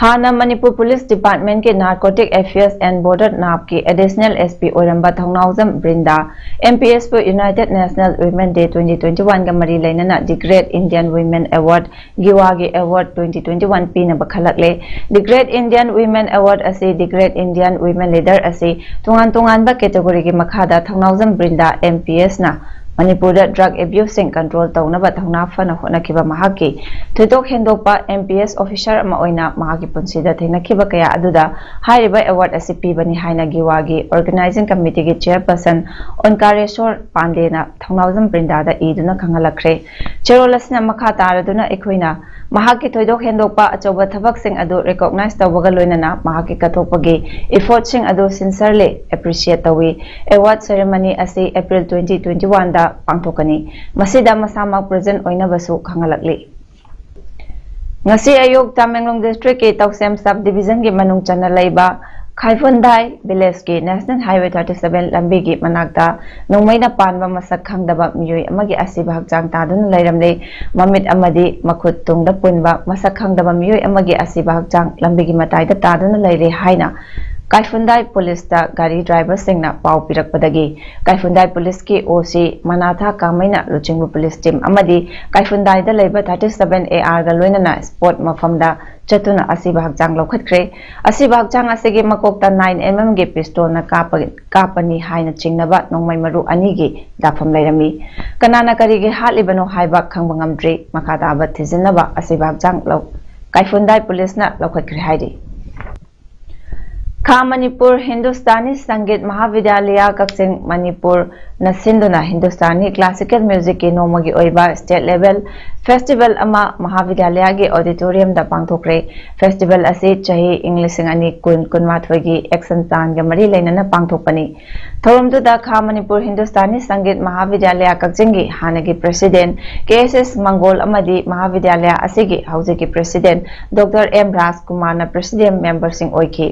ꯍꯥꯟꯅ ꯃꯅꯤꯄꯨꯔ Police Department ꯀꯤ Narcotic Affairs and Border, NARB ꯀꯤ additional S P ꯑꯣꯏꯔꯝꯕ ꯊꯧꯅꯥꯎꯖꯝ ꯕ꯭ꯔꯤꯟꯗꯥ, M P S ꯄꯨ United National Women Day twenty twenty-one ꯒ ꯃꯔꯤ ꯂꯩꯅꯅ The Great Indian Women Award, ꯒꯤꯋꯥꯒꯤ award twenty twenty-one ꯄꯤꯅꯕ ꯈꯜꯂꯛꯂꯦ꯫ The Great Indian Women Award ꯑꯁꯤ The Great Indian Women Leader ꯑꯁꯤ ꯇꯣꯉꯥꯟ ꯇꯣꯉꯥꯟꯕ category ꯒꯤ ꯃꯈꯥꯗ ꯊꯧꯅꯥꯎꯖꯝ ꯕ꯭ꯔꯤꯟꯗꯥ, M P S ꯅ ꯃꯅꯤꯄꯨꯔꯗ drug abuseꯁꯤꯡ control ꯇꯧꯅꯕ ꯊꯧꯅꯥ ꯐꯅ ꯍꯣꯠꯅꯈꯤꯕ ꯃꯍꯥꯛꯀꯤ ꯊꯣꯏꯗꯣꯛ ꯍꯦꯟꯗꯣꯛꯄ M P S officer ꯑꯃ ꯑꯣꯏꯅ ꯃꯍꯥꯛꯀꯤ ꯄꯨꯟꯁꯤꯗ ꯊꯦꯡꯅꯈꯤꯕ ꯀꯌꯥ ꯑꯗꯨꯗ ꯍꯥꯏꯔꯤꯕ award ꯑꯁꯤ ꯄꯤꯕꯅꯤ ꯍꯥꯏꯅ ꯒꯤꯋꯥꯒꯤ organizing committeeꯒꯤ chairperson ꯑꯣꯟꯀꯥꯔꯦꯁꯣꯔ ꯄꯥꯟꯗꯦꯅ ꯊꯧꯅꯥꯎꯖꯝ ꯕ꯭ꯔꯤꯟꯗꯥꯗ ꯏꯗꯨꯅ ꯈꯪꯍꯜꯂꯛꯈ꯭ꯔꯦ꯫ ꯆꯦꯔꯣꯜ ꯑꯁꯤꯅ ꯃꯈꯥ ꯇꯥꯔꯗꯨꯅ ꯑꯩꯈꯣꯏꯅ ꯃꯍꯥꯛꯀꯤ ꯊꯣꯏꯗꯣꯛ ꯍꯦꯟꯗꯣꯛꯄ ꯑꯆꯧꯕ ꯊꯕꯛꯁꯤꯡ ꯑꯗꯨ recognize ꯇꯧꯕꯒ ꯂꯣꯏꯅꯅ ꯃꯍꯥꯛꯀꯤ ꯀꯠꯊꯣꯛꯄꯒꯤ effortꯁꯤꯡ ꯑꯗꯨ sincerely appreciate ꯇꯧꯏ꯫ Award ceremony ꯑꯁꯤ April twenty twenty-oneꯗ ꯄꯥꯡꯊꯣꯛꯀꯅꯤ꯫ ꯃꯁꯤꯗ ꯃꯁꯥꯃꯛ present ꯑꯣꯏꯅꯕꯁꯨ ꯈꯪꯍꯜꯂꯛꯂꯤ꯫ ꯉꯁꯤ ꯑꯌꯨꯛ ꯇꯃꯦꯡꯂꯣꯡ districtꯀꯤ ꯇꯧꯁꯦꯝ sub divisionꯒꯤ ꯃꯅꯨꯡ ꯆꯟꯅ ꯂꯩꯕ ꯈꯥꯏꯐꯨꯟꯗꯥꯏ villageꯀꯤ National Highway thirty seven ꯂꯝꯕꯤꯒꯤ ꯃꯅꯥꯛꯇ ꯅꯣꯡꯃꯩꯅ ꯄꯥꯟꯕ ꯃꯁꯛ ꯈꯪꯗꯕ ꯃꯤꯑꯣꯏ ꯑꯃꯒꯤ ꯑꯁꯤꯕ ꯍꯛꯆꯥꯡ ꯇꯥꯗꯨꯅ ꯂꯩꯔꯝꯂꯦ꯫ ꯃꯃꯤꯠ ꯑꯃꯗꯤ ꯃꯈꯨꯠ ꯇꯨꯡꯗ ꯄꯨꯟꯕ ꯃꯁꯛ ꯈꯪꯗꯕ ꯃꯤꯑꯣꯏ ꯑꯃꯒꯤ ꯑꯁꯤꯕ ꯍꯛꯆꯥꯡ ꯂꯝꯕꯤꯒꯤ ꯃꯇꯥꯏꯗ ꯇꯥꯗꯨꯅ ꯂꯩꯔꯦ ꯍꯥꯏꯅ ꯀꯥꯏꯐꯨꯟꯗꯥꯏ ꯄꯨꯂꯤꯁꯇ ꯒꯥꯔꯤ driverꯁꯤꯡꯅ ꯄꯥꯎ ꯄꯤꯔꯛꯄꯗꯒꯤ ꯀꯥꯏꯐꯨꯟꯗꯥꯏ ꯄꯨꯂꯤꯁꯀꯤ O C ꯃꯅꯥꯊꯥ ꯀꯥꯃꯩꯅ ꯂꯨꯆꯤꯡꯕ ꯄꯨꯂꯤꯁ team ꯑꯃꯗꯤ ꯀꯥꯏꯐꯨꯟꯗꯥꯏꯗ ꯂꯩꯕ thirty seven A Rꯒ ꯂꯣꯏꯅꯅ spot ꯃꯐꯝꯗ ꯆꯠꯇꯨꯅ ꯑꯁꯤꯕ ꯍꯛꯆꯥꯡ ꯂꯧꯈꯠꯈ꯭ꯔꯦ꯫ ꯑꯁꯤꯕ ꯍꯛꯆꯥꯡ ꯑꯁꯤꯒꯤ ꯃꯀꯣꯛꯇ nine M Mꯒꯤ pistolꯅ ꯀꯥꯞꯄ-, ꯀꯥꯞꯄꯅꯤ ꯍꯥꯏꯅ ꯆꯤꯡꯅꯕ ꯅꯣꯡꯃꯩ ꯃꯔꯨ ꯑꯅꯤꯒꯤ ꯗꯥꯐꯝ ꯂꯩꯔꯝꯃꯤ꯫ ꯀꯅꯥꯅ ꯀꯔꯤꯒꯤ ꯍꯥꯠꯂꯤꯕꯅꯣ ꯍꯥꯏꯕ ꯈꯪꯕ ꯉꯝꯗ꯭ꯔꯤ꯫ ꯃꯈꯥ ꯇꯥꯕ ꯊꯤꯖꯤꯟꯅꯕ ꯑꯁꯤꯕ ꯍꯛꯆꯥꯡ ꯂꯧ-, ꯀꯥꯏꯐꯨꯟꯗꯥꯏ ꯄꯨꯂꯤꯁꯅ ꯂꯧꯈꯠꯈ꯭ꯔꯦ ꯍꯥꯏꯔꯤ꯫ ꯈꯥ ꯃꯅꯤꯄꯨꯔ ꯍꯤꯟꯗꯨꯁꯇꯥꯅꯤ ꯁꯪꯒꯤꯠ ꯃꯍꯥꯕꯤꯗ꯭ꯌꯥꯂꯌ ꯀꯛꯆꯤꯡ ꯃꯅꯤꯄꯨꯔꯅ ꯁꯤꯟꯗꯨꯅ ꯍꯤꯟꯗꯨꯁꯇꯥꯅꯤ classical musicꯀꯤ ꯅꯣꯡꯃꯒꯤ ꯑꯣꯏꯕ state level festival ꯑꯃ ꯃꯍꯥꯕꯤꯗ꯭ꯌꯥꯂꯌꯒꯤ auditoriumꯗ ꯄꯥꯡꯊꯣꯛꯈ꯭ꯔꯦ꯫ Festival ꯑꯁꯤ ꯆꯍꯤ ꯏꯪ ꯂꯤꯁꯤꯡ ꯑꯅꯤ ꯀꯨꯟ ꯀꯨꯟꯃꯥꯊꯣꯏꯒꯤ action planꯒ ꯃꯔꯤ ꯂꯩꯅꯅ ꯄꯥꯡꯊꯣꯛꯄꯅꯤ꯫ ꯊꯧꯔꯝꯗꯨꯗ ꯈꯥ ꯃꯅꯤꯄꯨꯔ ꯍꯤꯟꯗꯨꯁꯇꯥꯅꯤ ꯁꯪꯒꯤꯠ ꯃꯍꯥꯕꯤꯗ꯭ꯌꯥꯂꯌ ꯀꯛꯆꯤꯡꯒꯤ ꯍꯥꯟꯅꯒꯤ president K S S ꯃꯪꯒꯣꯜ ꯑꯃꯗꯤ ꯃꯍꯥꯕꯤꯗ꯭ꯌꯥꯂꯌ ꯑꯁꯤꯒꯤ ꯍꯧꯖꯤꯛꯀꯤ president Doctor M ꯔꯥꯖꯀꯨꯃꯥꯔꯅ president memberꯁꯤꯡ ꯑꯣꯏꯈꯤ꯫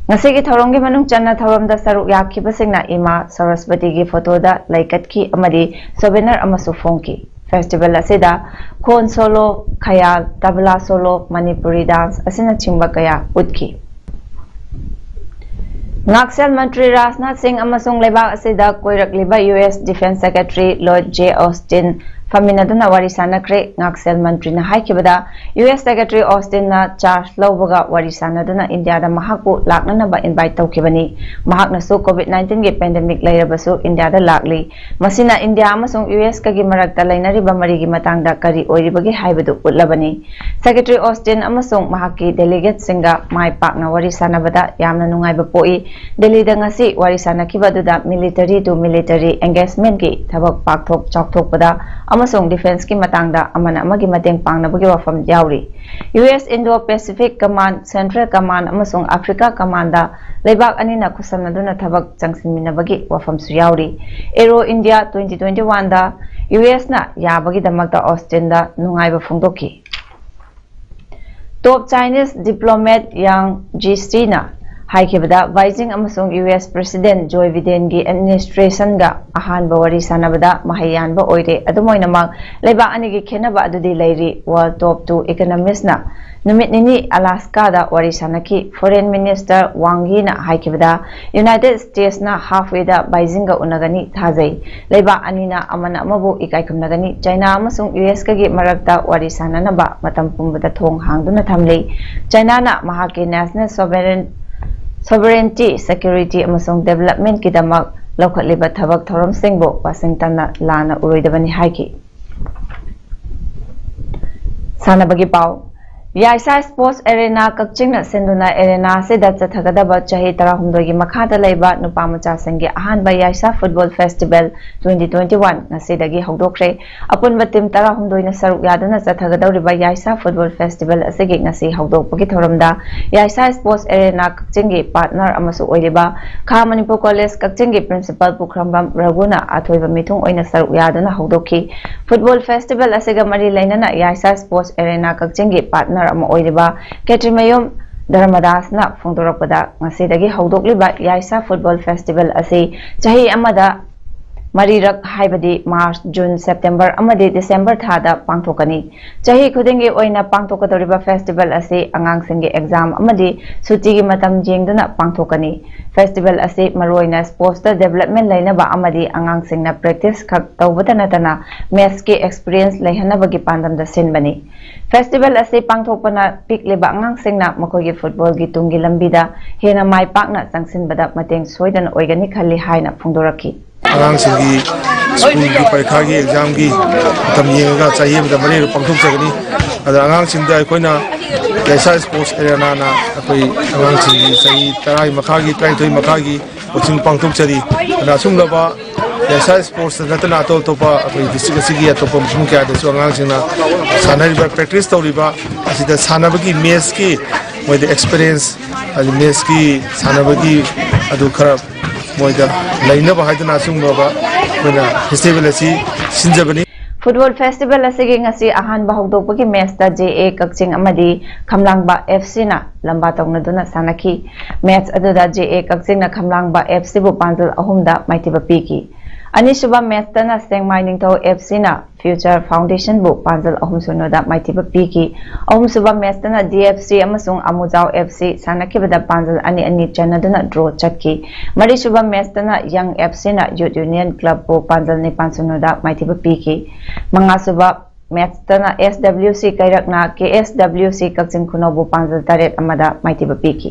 ꯉꯁꯤꯒꯤ ꯊꯧꯔꯝꯒꯤ ꯃꯅꯨꯡ ꯆꯟꯅ ꯊꯧꯔꯝꯗ ꯁꯔꯨꯛ ꯌꯥꯈꯤꯕꯁꯤꯡꯅ ꯏꯃꯥ ꯁꯔꯁꯋꯇꯤꯒꯤ photoꯗ ꯂꯩ ꯀꯠꯈꯤ ꯑꯃꯗꯤ souvenir ꯑꯃꯁꯨ ꯐꯣꯡꯈꯤ꯫ Festival ꯑꯁꯤꯗ ꯈꯣꯟ solo, ꯈꯌꯥꯜ, ꯇꯕꯂꯥ solo, ꯃꯅꯤꯄꯨꯔꯤ dance ꯑꯁꯤꯅꯆꯤꯡꯕ ꯀꯌꯥ ꯎꯠꯈꯤ꯫ ꯉꯥꯛꯁꯦꯜ ꯃꯟꯇ꯭ꯔꯤ ꯔꯥꯖꯅꯥꯊ ꯁꯤꯡ ꯑꯃꯁꯨꯡ ꯂꯩꯕꯥꯛ ꯑꯁꯤꯗ ꯀꯣꯏꯔꯛꯂꯤꯕ U S Defense Secretary Lloyd J Austin ꯐꯝꯃꯤꯟꯅꯗꯨꯅ ꯋꯥꯔꯤ ꯁꯥꯟꯅꯈ꯭ꯔꯦ꯫ ꯉꯥꯛꯁꯦꯜ ꯃꯟꯇ꯭ꯔꯤꯅ ꯍꯥꯏꯈꯤꯕꯗ, ꯌꯨ ꯑꯦꯁ ꯁꯦꯀ꯭ꯔꯦꯇꯔꯤ ꯑꯣꯁꯇꯤꯟꯅ ꯆꯥꯔꯖ ꯂꯧꯕꯒ ꯋꯥꯔꯤ ꯁꯥꯟꯅꯗꯨꯅ ꯏꯟꯗꯤꯌꯥꯗ ꯃꯍꯥꯛꯄꯨ ꯂꯥꯛꯅꯅꯕ ꯏꯟꯚꯥꯏꯠ ꯇꯧꯈꯤꯕꯅꯤ꯫ ꯃꯍꯥꯛꯅꯁꯨ ꯀꯣꯚꯤꯗ ꯅꯥꯏꯟꯇꯤꯟꯒꯤ ꯄꯦꯟꯗꯦꯃꯤꯛ ꯂꯩꯔꯕꯁꯨ ꯏꯟꯗꯤꯌꯥꯗ ꯂꯥꯛꯂꯤ꯫ ꯃꯁꯤꯅ ꯏꯟꯗꯤꯌꯥ ꯑꯃꯁꯨꯡ ꯌꯨ ꯑꯦꯁꯀꯒꯤ ꯃꯔꯛꯇ ꯂꯩꯅꯔꯤꯕ ꯃꯔꯤꯒꯤ ꯃꯇꯥꯡꯗ ꯀꯔꯤ ꯑꯣꯏꯔꯤꯕꯒꯦ ꯍꯥꯏꯕꯗꯨ ꯎꯠꯂꯕꯅꯤ꯫ ꯁꯦꯀ꯭ꯔꯦꯇꯔꯤ ꯑꯣꯁꯇꯤꯟ ꯑꯃꯁꯨꯡ ꯃꯍꯥꯛꯀꯤ ꯗꯦꯂꯤꯒꯦꯠꯁꯤꯡꯒ ꯃꯥꯏ ꯄꯥꯛꯅ ꯋꯥꯔꯤ ꯁꯥꯟꯅꯕꯗ ꯌꯥꯝꯅ ꯅꯨꯡꯉꯥꯏꯕ ꯄꯣꯛꯏ꯫ ꯗꯦꯜꯂꯤꯗ ꯉꯁꯤ ꯋꯥꯔꯤ ꯁꯥꯟꯅꯈꯤꯕ ꯑꯗꯨꯗ military to military engagementꯀꯤ ꯊꯕꯛ ꯄꯥꯛꯊꯣꯛ ꯆꯥꯎꯊꯣꯛꯄꯗ ꯑꯃꯁꯨꯡ ꯗꯤꯐꯦꯟꯁꯀꯤ ꯃꯇꯥꯡꯗ ꯑꯃꯅ ꯑꯃꯒꯤ ꯃꯇꯦꯡ ꯄꯥꯡꯅꯕꯒꯤ ꯋꯥꯐꯝ ꯌꯥꯎꯔꯤ꯫ U S Indo-Pacific Command, Central Command ꯑꯃꯁꯨꯡ Africa Commandꯗ ꯂꯩꯕꯥꯛ ꯑꯅꯤꯅ ꯈꯨꯠꯁꯝꯅꯗꯨꯅ ꯊꯕꯛ ꯆꯪꯁꯤꯟꯃꯤꯟꯅꯕꯒꯤ ꯋꯥꯐꯝꯁꯨ ꯌꯥꯎꯔꯤ꯫ Aero India twenty twenty-oneꯗ ꯌꯨ ꯑꯦꯁꯅ ꯌꯥꯕꯒꯤꯗꯃꯛꯇ ꯑꯣꯁꯇꯤꯟꯗ ꯅꯨꯡꯉꯥꯏꯕ ꯐꯣꯡꯗꯣꯛꯈꯤ꯫ Top Chinese diplomat Yang Jiechiena ꯍꯥꯏꯈꯤꯕꯗ, Beijing ꯑꯃꯁꯨꯡ ꯌꯨ ꯑꯦꯁ President Joe Bidenꯒꯤ administrationꯒ ꯑꯍꯥꯟꯕ ꯋꯥꯔꯤ ꯁꯥꯟꯅꯕꯗ ꯃꯍꯩ ꯌꯥꯟꯕ ꯑꯣꯏꯔꯦ꯫ ꯑꯗꯨꯝ ꯑꯣꯏꯅꯃꯛ, ꯂꯩꯕꯥꯛ ꯑꯅꯤꯒꯤ ꯈꯦꯟꯅꯕ ꯑꯗꯨꯗꯤ ꯂꯩꯔꯤ꯫ World Top Two Economistꯅ ꯅꯨꯃꯤꯠ ꯅꯤꯅꯤ Alaskaꯗ ꯋꯥꯔꯤ ꯁꯥꯟꯅꯈꯤ꯫ Foreign Minister Wang Yiꯅ ꯍꯥꯏꯈꯤꯕꯗ, United Statesꯅ halfwayꯗ ꯕꯥꯏꯖꯤꯡꯒ ꯎꯅꯒꯅꯤ ꯊꯥꯖꯩ꯫ ꯂꯩꯕꯥꯛ ꯑꯅꯤꯅ ꯑꯃꯅ ꯑꯃꯕꯨ ꯏꯀꯥꯏ ꯈꯨꯝꯅꯒꯅꯤ꯫ ꯆꯥꯏꯅꯥ ꯑꯃꯁꯨꯡ ꯌꯨ ꯑꯦꯁꯀꯒꯤ ꯃꯔꯛꯇ ꯋꯥꯔꯤ ꯁꯥꯟꯅꯅꯕ ꯃꯇꯝ ꯄꯨꯝꯕꯗ ꯊꯣꯡ ꯍꯥꯡꯗꯨꯅ ꯊꯝꯂꯤ꯫ ꯆꯥꯏꯅꯥꯅ ꯃꯍꯥꯛꯀꯤ national sovereign, sovereignty, security ꯑꯃꯁꯨꯡ developmentꯀꯤꯗꯃꯛ ꯂꯧꯈꯠꯂꯤꯕ ꯊꯕꯛ ꯊꯧꯔꯝꯁꯤꯡꯕꯨ ꯋꯥꯁꯤꯡꯇꯟꯅ ꯂꯥꯟꯅ ꯎꯔꯣꯏꯗꯕꯅꯤ ꯍꯥꯏꯈꯤ꯫ ꯁꯥꯟꯅꯕꯒꯤ ꯄꯥꯎ꯫ ꯌꯥꯏꯁꯥ Sports Arena ꯀꯛꯆꯤꯡꯅ ꯁꯤꯟꯗꯨꯅ arena ꯑꯁꯤꯗ ꯆꯠꯊꯒꯗꯕ ꯆꯍꯤ ꯇꯔꯥꯍꯨꯝꯗꯣꯏꯒꯤ ꯃꯈꯥꯗ ꯂꯩꯕ ꯅꯨꯄꯥ ꯃꯆꯥꯁꯤꯡꯒꯤ ꯑꯍꯥꯟꯕ ꯌꯥꯏꯁꯥ Football Festival twenty twenty-one ꯉꯁꯤꯗꯒꯤ ꯍꯧꯗꯣꯛꯈ꯭ꯔꯦ꯫ ꯑꯄꯨꯟꯕ team ꯇꯔꯥꯍꯨꯝꯗꯣꯏꯅ ꯁꯔꯨꯛ ꯌꯥꯗꯨꯅ ꯆꯠꯊꯒꯗꯧꯔꯤꯕ ꯌꯥꯏꯁꯥ Football Festival ꯑꯁꯤꯒꯤ ꯉꯁꯤ ꯍꯧꯗꯣꯛꯄꯒꯤ ꯊꯧꯔꯝꯗ ꯌꯥꯏꯁꯥ Sports Arena ꯀꯛꯆꯤꯡꯒꯤ partner ꯑꯃꯁꯨ ꯑꯣꯏꯔꯤꯕ ꯈꯥ ꯃꯅꯤꯄꯨꯔ College ꯀꯛꯆꯤꯡꯒꯤ Principal ꯄꯨꯈ꯭ꯔꯝꯕꯝ ꯔꯘꯨꯅ ꯑꯊꯣꯏꯕ ꯃꯤꯊꯨꯡ ꯑꯣꯏꯅ ꯁꯔꯨꯛ ꯌꯥꯗꯨꯅ ꯍꯧꯗꯣꯛꯈꯤ꯫ Football Festival ꯑꯁꯤꯒ ꯃꯔꯤ ꯂꯩꯅꯅ ꯌꯥꯏꯁꯥ Sports Arena ꯀꯛꯆꯤꯡꯒꯤ partner ꯑꯃ ꯑꯣꯏꯔꯤꯕ ꯈꯦꯇ꯭ꯔꯤꯃꯌꯨꯝ ꯙꯔꯃꯗꯥꯁꯅ ꯐꯣꯡꯗꯣꯔꯛꯄꯗ, ꯉꯁꯤꯗꯒꯤ ꯍꯧꯗꯣꯛꯂꯤꯕ ꯌꯥꯏꯁꯥ Football Festival ꯑꯁꯤ ꯆꯍꯤ ꯑꯃꯗ ꯃꯔꯤꯔꯛ, ꯍꯥꯏꯕꯗꯤ ꯃꯥꯔꯆ, ꯖꯨꯟ, ꯁꯦꯞꯇꯦꯝꯕꯔ ꯑꯃꯗꯤ ꯗꯤꯁꯦꯝꯕꯔ ꯊꯥꯗ ꯄꯥꯡꯊꯣꯛꯀꯅꯤ꯫ ꯆꯍꯤ ꯈꯨꯗꯤꯡꯒꯤ ꯑꯣꯏꯅ ꯄꯥꯡꯊꯣꯛꯀꯗꯧꯔꯤꯕ ꯐꯦꯁꯇꯤꯚꯦꯜ ꯑꯁꯤ ꯑꯉꯥꯡꯁꯤꯡꯒꯤ ꯑꯦꯛꯖꯥꯝ ꯑꯃꯗꯤ ꯁꯨꯇꯤꯒꯤ ꯃꯇꯝ ꯌꯦꯡꯗꯨꯅ ꯄꯥꯡꯊꯣꯛꯀꯅꯤ꯫ ꯐꯦꯁꯇꯤꯚꯦꯜ ꯑꯁꯤ ꯃꯔꯨꯑꯣꯏꯅ ꯁ꯭ꯄꯣꯔꯠꯁꯇ ꯗꯦꯕꯂꯞꯃꯦꯟ ꯂꯩꯅꯕ ꯑꯃꯗꯤ ꯑꯉꯥꯡꯁꯤꯡꯅ ꯄ꯭ꯔꯦꯛꯇꯤꯁ ꯈꯛ ꯇꯧꯕꯇ ꯅꯠꯇꯅ ꯃꯦꯠꯁꯀꯤ ꯑꯦꯛꯁꯄꯤꯔꯤꯌꯦꯟꯁ ꯂꯩꯍꯟꯅꯕꯒꯤ ꯄꯥꯟꯗꯝꯗ ꯁꯤꯟꯕꯅꯤ꯫ ꯐꯦꯁꯇꯤꯚꯦꯜ ꯑꯁꯤ ꯄꯥꯡꯊꯣꯛꯄꯅ ꯄꯤꯛꯂꯤꯕ ꯑꯉꯥꯡꯁꯤꯡꯅ ꯃꯈꯣꯏꯒꯤ ꯐꯨꯠꯕꯣꯜꯒꯤ ꯇꯨꯡꯒꯤ ꯂꯝꯕꯤꯗ ꯍꯦꯟꯅ ꯃꯥꯏ ꯄꯥꯛꯅ ꯆꯪꯁꯤꯟꯕꯗ ꯃꯇꯦꯡ ꯁꯣꯏꯗꯅ ꯑꯣꯏꯒꯅꯤ ꯈꯜꯂꯤ ꯍꯥꯏꯅ ꯐꯣꯡꯗꯣꯔꯛꯈꯤ꯫ ꯑꯉꯥꯡꯁꯤꯡꯒꯤ ꯁ꯭ꯀꯨꯜꯒꯤ ꯄꯔꯤꯈꯥꯒꯤ ꯑꯦꯛꯖꯥꯝꯒꯤ ꯃꯇꯝ ꯌꯦꯡꯉꯒ ꯆꯍꯤ ꯑꯃꯗ ꯃꯔꯤꯔꯛ ꯄꯥꯡꯊꯣꯛꯆꯒꯅꯤ꯫ ꯑꯗ ꯑꯉꯥꯡꯁꯤꯡꯗ ꯑꯩꯈꯣꯏꯅ ꯌꯥꯏꯁꯥ ꯁ꯭ꯄꯣꯔꯠꯁ ꯑꯦꯔꯦꯅꯥꯅ ꯑꯩꯈꯣꯏ ꯑꯉꯥꯡꯁꯤꯡꯒꯤ ꯆꯍꯤ ꯇꯔꯥꯒꯤ ꯃꯈꯥꯒꯤ, ꯇꯔꯥꯅꯤꯊꯣꯏ ꯃꯈꯥꯒꯤ ꯀꯣꯆꯤꯡ ꯄꯥꯡꯊꯣꯛꯆꯔꯤ꯫ ꯑꯗ ꯑꯁꯨꯝꯂꯕ ꯌꯥꯏꯁꯥ ꯁ꯭ꯄꯣꯔꯠꯁꯇ ꯅꯠꯇꯅ ꯑꯇꯣꯞ ꯑꯇꯣꯞꯄ ꯑꯩꯈꯣꯏ ꯗꯤꯁꯇ꯭ꯔꯤꯛ ꯑꯁꯤꯒꯤ ꯑꯇꯣꯞꯄ ꯃꯐꯝ ꯀꯌꯥꯗꯁꯨ ꯑꯉꯥꯡꯁꯤꯡꯅ ꯁꯥꯟꯅꯔꯤꯕ, ꯄ꯭ꯔꯦꯛꯇꯤꯁ ꯇꯧꯔꯤꯕ ꯑꯁꯤꯗ ꯁꯥꯟꯅꯕꯒꯤ ꯃꯦꯠꯁꯀꯤ ꯃꯣꯏꯗ ꯑꯦꯛꯁꯄꯤꯔꯤꯌꯦꯟꯁ, ꯍꯥꯏꯗꯤ ꯃꯦꯠꯁꯀꯤ ꯁꯥꯟꯅꯕꯒꯤ ꯑꯗꯨ ꯈꯔ ꯃꯣꯏꯗ ꯂꯩꯅꯕ ꯍꯥꯏꯗꯅ ꯑꯁꯨꯝꯕ ꯑꯩꯈꯣꯏꯅ ꯐꯦꯁꯇꯤꯚꯦꯜ ꯑꯁꯤ ꯁꯤꯟꯖꯕꯅꯤ꯫ ꯐꯨꯠꯕꯣꯜ ꯐꯦꯁꯇꯤꯚꯦꯜ ꯑꯁꯤꯒꯤ ꯉꯁꯤ ꯑꯍꯥꯟꯕ ꯍꯧꯗꯣꯛꯄꯒꯤ ꯃꯦꯠꯁꯇ ꯖꯦ ꯑꯦ ꯀꯛꯆꯤꯡ ꯑꯃꯗꯤ ꯈꯝꯂꯥꯡꯕ ꯑꯦꯐ ꯁꯤꯅ ꯂꯝꯕꯥ ꯇꯧꯅꯗꯨꯅ ꯁꯥꯟꯅꯈꯤ꯫ ꯃꯦꯠꯁ ꯑꯗꯨꯗ ꯖꯦ ꯑꯦ ꯀꯛꯆꯤꯡꯅ ꯈꯝꯂꯥꯡꯕ ꯑꯦꯐ ꯁꯤꯕꯨ ꯄꯥꯟꯖꯜ ꯑꯍꯨꯝꯗ ꯃꯥꯏꯊꯤꯕ ꯄꯤꯈꯤ꯫ ꯑꯅꯤꯁꯨꯕ ꯃꯦꯠꯁꯇꯅ ꯁꯦꯡꯃꯥꯏ ꯅꯤꯡꯊꯧ ꯑꯦꯐ ꯁꯤꯅ ꯐ꯭ꯌꯨꯆꯔ ꯐꯥꯎꯟꯗꯦꯁꯟꯕꯨ ꯄꯥꯟꯖꯜ ꯑꯍꯨꯝ ꯁꯤꯅꯣꯗ ꯃꯥꯏꯊꯤꯕ ꯄꯤꯈꯤ꯫ ꯑꯍꯨꯝꯁꯨꯕ ꯃꯦꯠꯁꯇꯅ ꯗꯤ ꯑꯦꯐ ꯁꯤ ꯑꯃꯁꯨꯡ ꯑꯃꯨꯖꯥꯎ ꯑꯦꯐ ꯁꯤ ꯁꯥꯟꯅꯈꯤꯕꯗ ꯄꯥꯟꯖꯜ ꯑꯅꯤ ꯑꯅꯤ ꯆꯟꯅꯗꯨꯅ ꯗ꯭ꯔꯣ ꯆꯠꯈꯤ꯫ ꯃꯔꯤꯁꯨꯕ ꯃꯦꯠꯁꯇꯅ ꯌꯪ ꯑꯦꯐ ꯁꯤꯅ ꯌꯨꯠ ꯌꯨꯅꯤꯌꯟ ꯀ꯭ꯂꯕꯄꯨ ꯄꯥꯟꯖꯜ ꯅꯤꯄꯥꯟ ꯁꯤꯅꯣꯗ ꯃꯥꯏꯊꯤꯕ ꯄꯤꯈꯤ꯫ ꯃꯉꯥꯁꯨꯕ ꯃꯦꯠꯁꯇꯅ ꯑꯦꯁ ꯗꯕ꯭ꯂꯤꯎ ꯁꯤ ꯀꯩꯔꯛꯅ ꯀꯦ ꯑꯦꯁ ꯗꯕ꯭ꯂꯤꯎ ꯁꯤ ꯀꯛꯆꯤꯡ ꯈꯨꯅꯧꯕꯨ ꯄꯥꯟꯖꯜ ꯇꯔꯦꯠ ꯑꯃꯗ ꯃꯥꯏꯊꯤꯕ ꯄꯤꯈꯤ꯫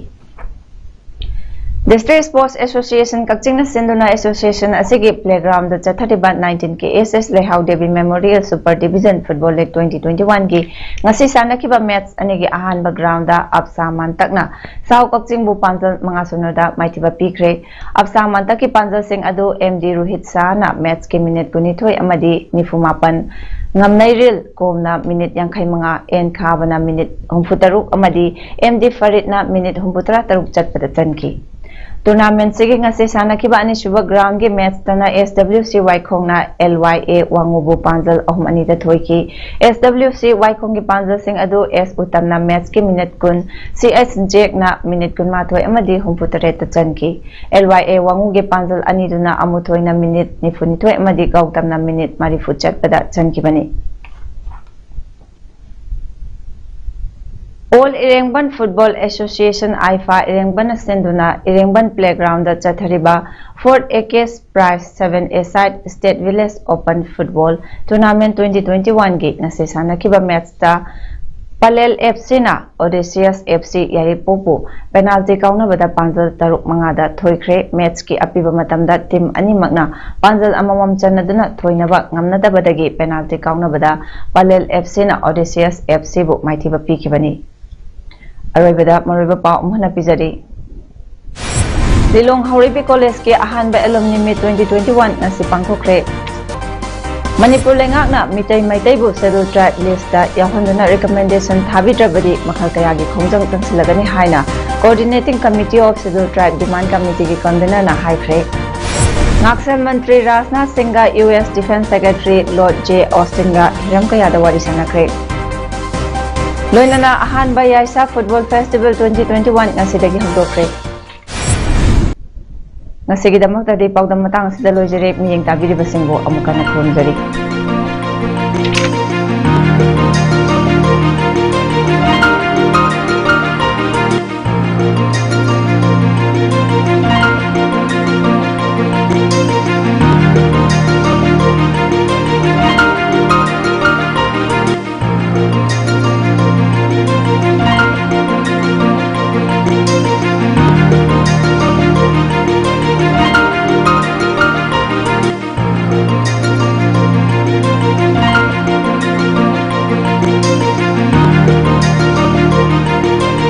ꯗꯤꯁꯇ꯭ꯔꯤꯛ ꯁ꯭ꯄꯣꯔꯠꯁ ꯑꯦꯁꯣꯁꯤꯌꯦꯁꯟ ꯀꯛꯆꯤꯡꯅ ꯁꯤꯟꯗꯨꯅ ꯑꯦꯁꯣꯁꯤꯌꯦꯁꯟ ꯑꯁꯤꯒꯤ ꯄ꯭ꯂꯦꯒ꯭ꯔꯥꯎꯟꯗ ꯆꯠꯊꯔꯤꯕ ꯅꯥꯏꯟꯇꯤꯟ ꯀꯦ ꯑꯦꯁ ꯑꯦꯁ ꯂꯩꯍꯥꯎ Devi memorial super division football league twenty twenty ꯋꯥꯟꯒꯤ ꯉꯁꯤ ꯁꯥꯟꯅꯈꯤꯕ ꯃꯦꯠꯁ ꯑꯅꯤꯒꯤ ꯑꯍꯥꯟꯕ ꯒ꯭ꯔꯥꯎꯟꯗ ꯑꯞꯁꯥ ꯃꯥꯟꯇꯛꯅ ꯁꯥꯎ ꯀꯛꯆꯤꯡꯕꯨ ꯄꯥꯟꯖꯜ ꯃꯉꯥ ꯁꯤꯅꯣꯗ ꯃꯥꯏꯊꯤꯕ ꯄꯤꯈ꯭ꯔꯦ꯫ ꯑꯞꯁꯥ ꯃꯥꯟꯇꯛꯀꯤ ꯄꯥꯟꯖꯜꯁꯤꯡ ꯑꯗꯨ ꯑꯦꯝ ꯗꯤ ꯔꯣꯍꯤꯠ ꯁꯥꯍꯅ ꯃꯦꯠꯁꯀꯤ ꯃꯤꯅꯤꯠ ꯀꯨꯟꯅꯤꯊꯣꯏ ꯑꯃꯗꯤ ꯅꯤꯐꯨ ꯃꯥꯄꯟ, ꯉꯝꯅꯩꯔꯤꯜ ꯀꯣꯝꯅ ꯃꯤꯅꯤꯠ ꯌꯥꯡꯈꯩ ꯃꯉꯥ, ꯑꯦꯟ ꯈꯥꯕꯅ ꯃꯤꯅꯤꯠ ꯍꯨꯝꯐꯨ ꯇꯔꯨꯛ ꯑꯃꯗꯤ ꯑꯦꯝ ꯗꯤ ꯐꯔꯤꯠꯅ ꯃꯤꯅꯤꯠ ꯍꯨꯝꯐꯨ ꯇꯔꯥ ꯇꯔꯨꯛ ꯆꯠꯄꯗ ꯆꯟꯈꯤ꯫ Tournamentꯁꯤꯒꯤ ꯉꯁꯤ ꯁꯥꯟꯅꯈꯤꯕ ꯑꯅꯤꯁꯨꯕ groundꯒꯤ matchꯇꯅ S W C ꯋꯥꯏꯈꯣꯡꯅ L Y A ꯋꯥꯡꯉꯨꯕꯨ ꯄꯥꯟꯖꯜ ꯑꯍꯨꯝ ꯑꯅꯤꯗ ꯊꯣꯏꯈꯤ꯫ S W C ꯋꯥꯏꯈꯣꯡꯒꯤ ꯄꯥꯟꯖꯜꯁꯤꯡ ꯑꯗꯨ S ꯎꯇꯝꯅ matchꯀꯤ minute ꯀꯨꯟ, C S ꯖꯦꯛꯅ minute ꯀꯨꯟꯃꯥꯊꯣꯏ ꯑꯃꯗꯤ ꯍꯨꯝꯐꯨꯇꯔꯦꯠꯇ ꯆꯟꯈꯤ꯫ L Y A ꯋꯥꯡꯉꯨꯒꯤ ꯄꯥꯟꯖꯜ ꯑꯅꯤꯗꯨꯅ ꯑꯃꯨꯊꯣꯏꯅ minute ꯅꯤꯐꯨꯅꯤꯊꯣꯏ ꯑꯃꯗꯤ ꯒꯧꯇꯝꯅ minute ꯃꯔꯤꯐꯨ ꯆꯠꯄꯗ ꯆꯟꯈꯤꯕꯅꯤ꯫ All Irengband Football Association, ꯑꯥꯏꯐꯥ, ꯏꯔꯦꯡꯕꯟꯅ ꯁꯤꯟꯗꯨꯅ ꯏꯔꯦꯡꯕꯟ playgroundꯗ ꯆꯠꯊꯔꯤꯕ fourth A K S Prize seven A side State Village Open Football Tournament twenty twenty-oneꯒꯤ ꯉꯁꯤ ꯁꯥꯟꯅꯈꯤꯕ matchꯇ Pallel F Cꯅ Odysseus F C ꯌꯥꯏꯔꯤꯄꯣꯛꯄꯨ penalty ꯀꯥꯎꯅꯕꯗ ꯄꯥꯟꯖꯜ ꯇꯔꯨꯛ ꯃꯉꯥꯗ ꯊꯣꯏꯈ꯭ꯔꯦ꯫ Matchꯀꯤ ꯑꯄꯤꯕ ꯃꯇꯝꯗ team ꯑꯅꯤꯃꯛꯅ ꯄꯥꯟꯖꯜ ꯑꯃꯃꯝ ꯆꯟꯅꯗꯨꯅ ꯊꯣꯏꯅꯕ ꯉꯝꯅꯗꯕꯗꯒꯤ penalty ꯀꯥꯎꯅꯕꯗ Pallel F Cꯅ Odysseus F Cꯕꯨ ꯃꯥꯏꯊꯤꯕ ꯄꯤꯈꯤꯕꯅꯤ꯫ ꯑꯔꯣꯏꯕꯗ ꯃꯔꯨꯑꯣꯏꯕ ꯄꯥꯎ ꯑꯃꯨꯛ ꯍꯟꯅ ꯄꯤꯖꯔꯤ꯫ ꯂꯤꯂꯣꯡ ꯍꯧꯔꯩꯕꯤ collegeꯀꯤ ꯑꯍꯥꯟꯕ alumni meet twenty twenty-one ꯉꯁꯤ ꯄꯥꯡꯊꯣꯛꯈ꯭ꯔꯦ꯫ ꯃꯅꯤꯄꯨꯔ ꯂꯩꯉꯥꯛꯅ ꯃꯤꯇꯩ ꯃꯩꯇꯩꯕꯨ Scheduled Tribe listꯇ ꯌꯥꯎꯍꯟꯗꯨꯅ recommendation ꯊꯥꯕꯤꯗ꯭ꯔꯕꯗꯤ ꯃꯈꯜ ꯀꯌꯥꯒꯤ ꯈꯣꯡꯖꯪ ꯆꯪꯁꯤꯜꯂꯒꯅꯤ ꯍꯥꯏꯅ Coordinating Committee of Scheduled Tribe Demand Committeeꯒꯤ convenerꯅ ꯍꯥꯏꯈ꯭ꯔꯦ꯫ ꯉꯥꯛꯁꯦꯜ ꯃꯟꯇ꯭ꯔꯤ ꯔꯥꯖꯅꯥꯊ ꯁꯤꯡꯒ U S Defense Secretary Lloyd J Austinꯒ ꯍꯤꯔꯝ ꯀꯌꯥꯗ ꯋꯥꯔꯤ ꯁꯥꯟꯅꯈ꯭ꯔꯦ꯫ ꯂꯣꯏꯅꯅ ꯑꯍꯥꯟꯕ ꯌꯥꯏꯁꯥ Football Festival twenty twenty-one ꯉꯁꯤꯗꯒꯤ ꯍꯧꯗꯣꯛꯈ꯭ꯔꯦ꯫ ꯉꯁꯤꯒꯤꯗꯃꯛꯇꯗꯤ ꯄꯥꯎꯗꯝ ꯃꯇꯥꯡ ꯑꯁꯤꯗ ꯂꯣꯏꯖꯔꯦ꯫ ꯃꯤꯠꯌꯦꯡ ꯇꯥꯕꯤꯔꯤꯕꯁꯤꯡꯕꯨ ꯑꯃꯨꯛ ꯍꯟꯅ ꯈꯨꯔꯨꯝꯖꯔꯤ꯫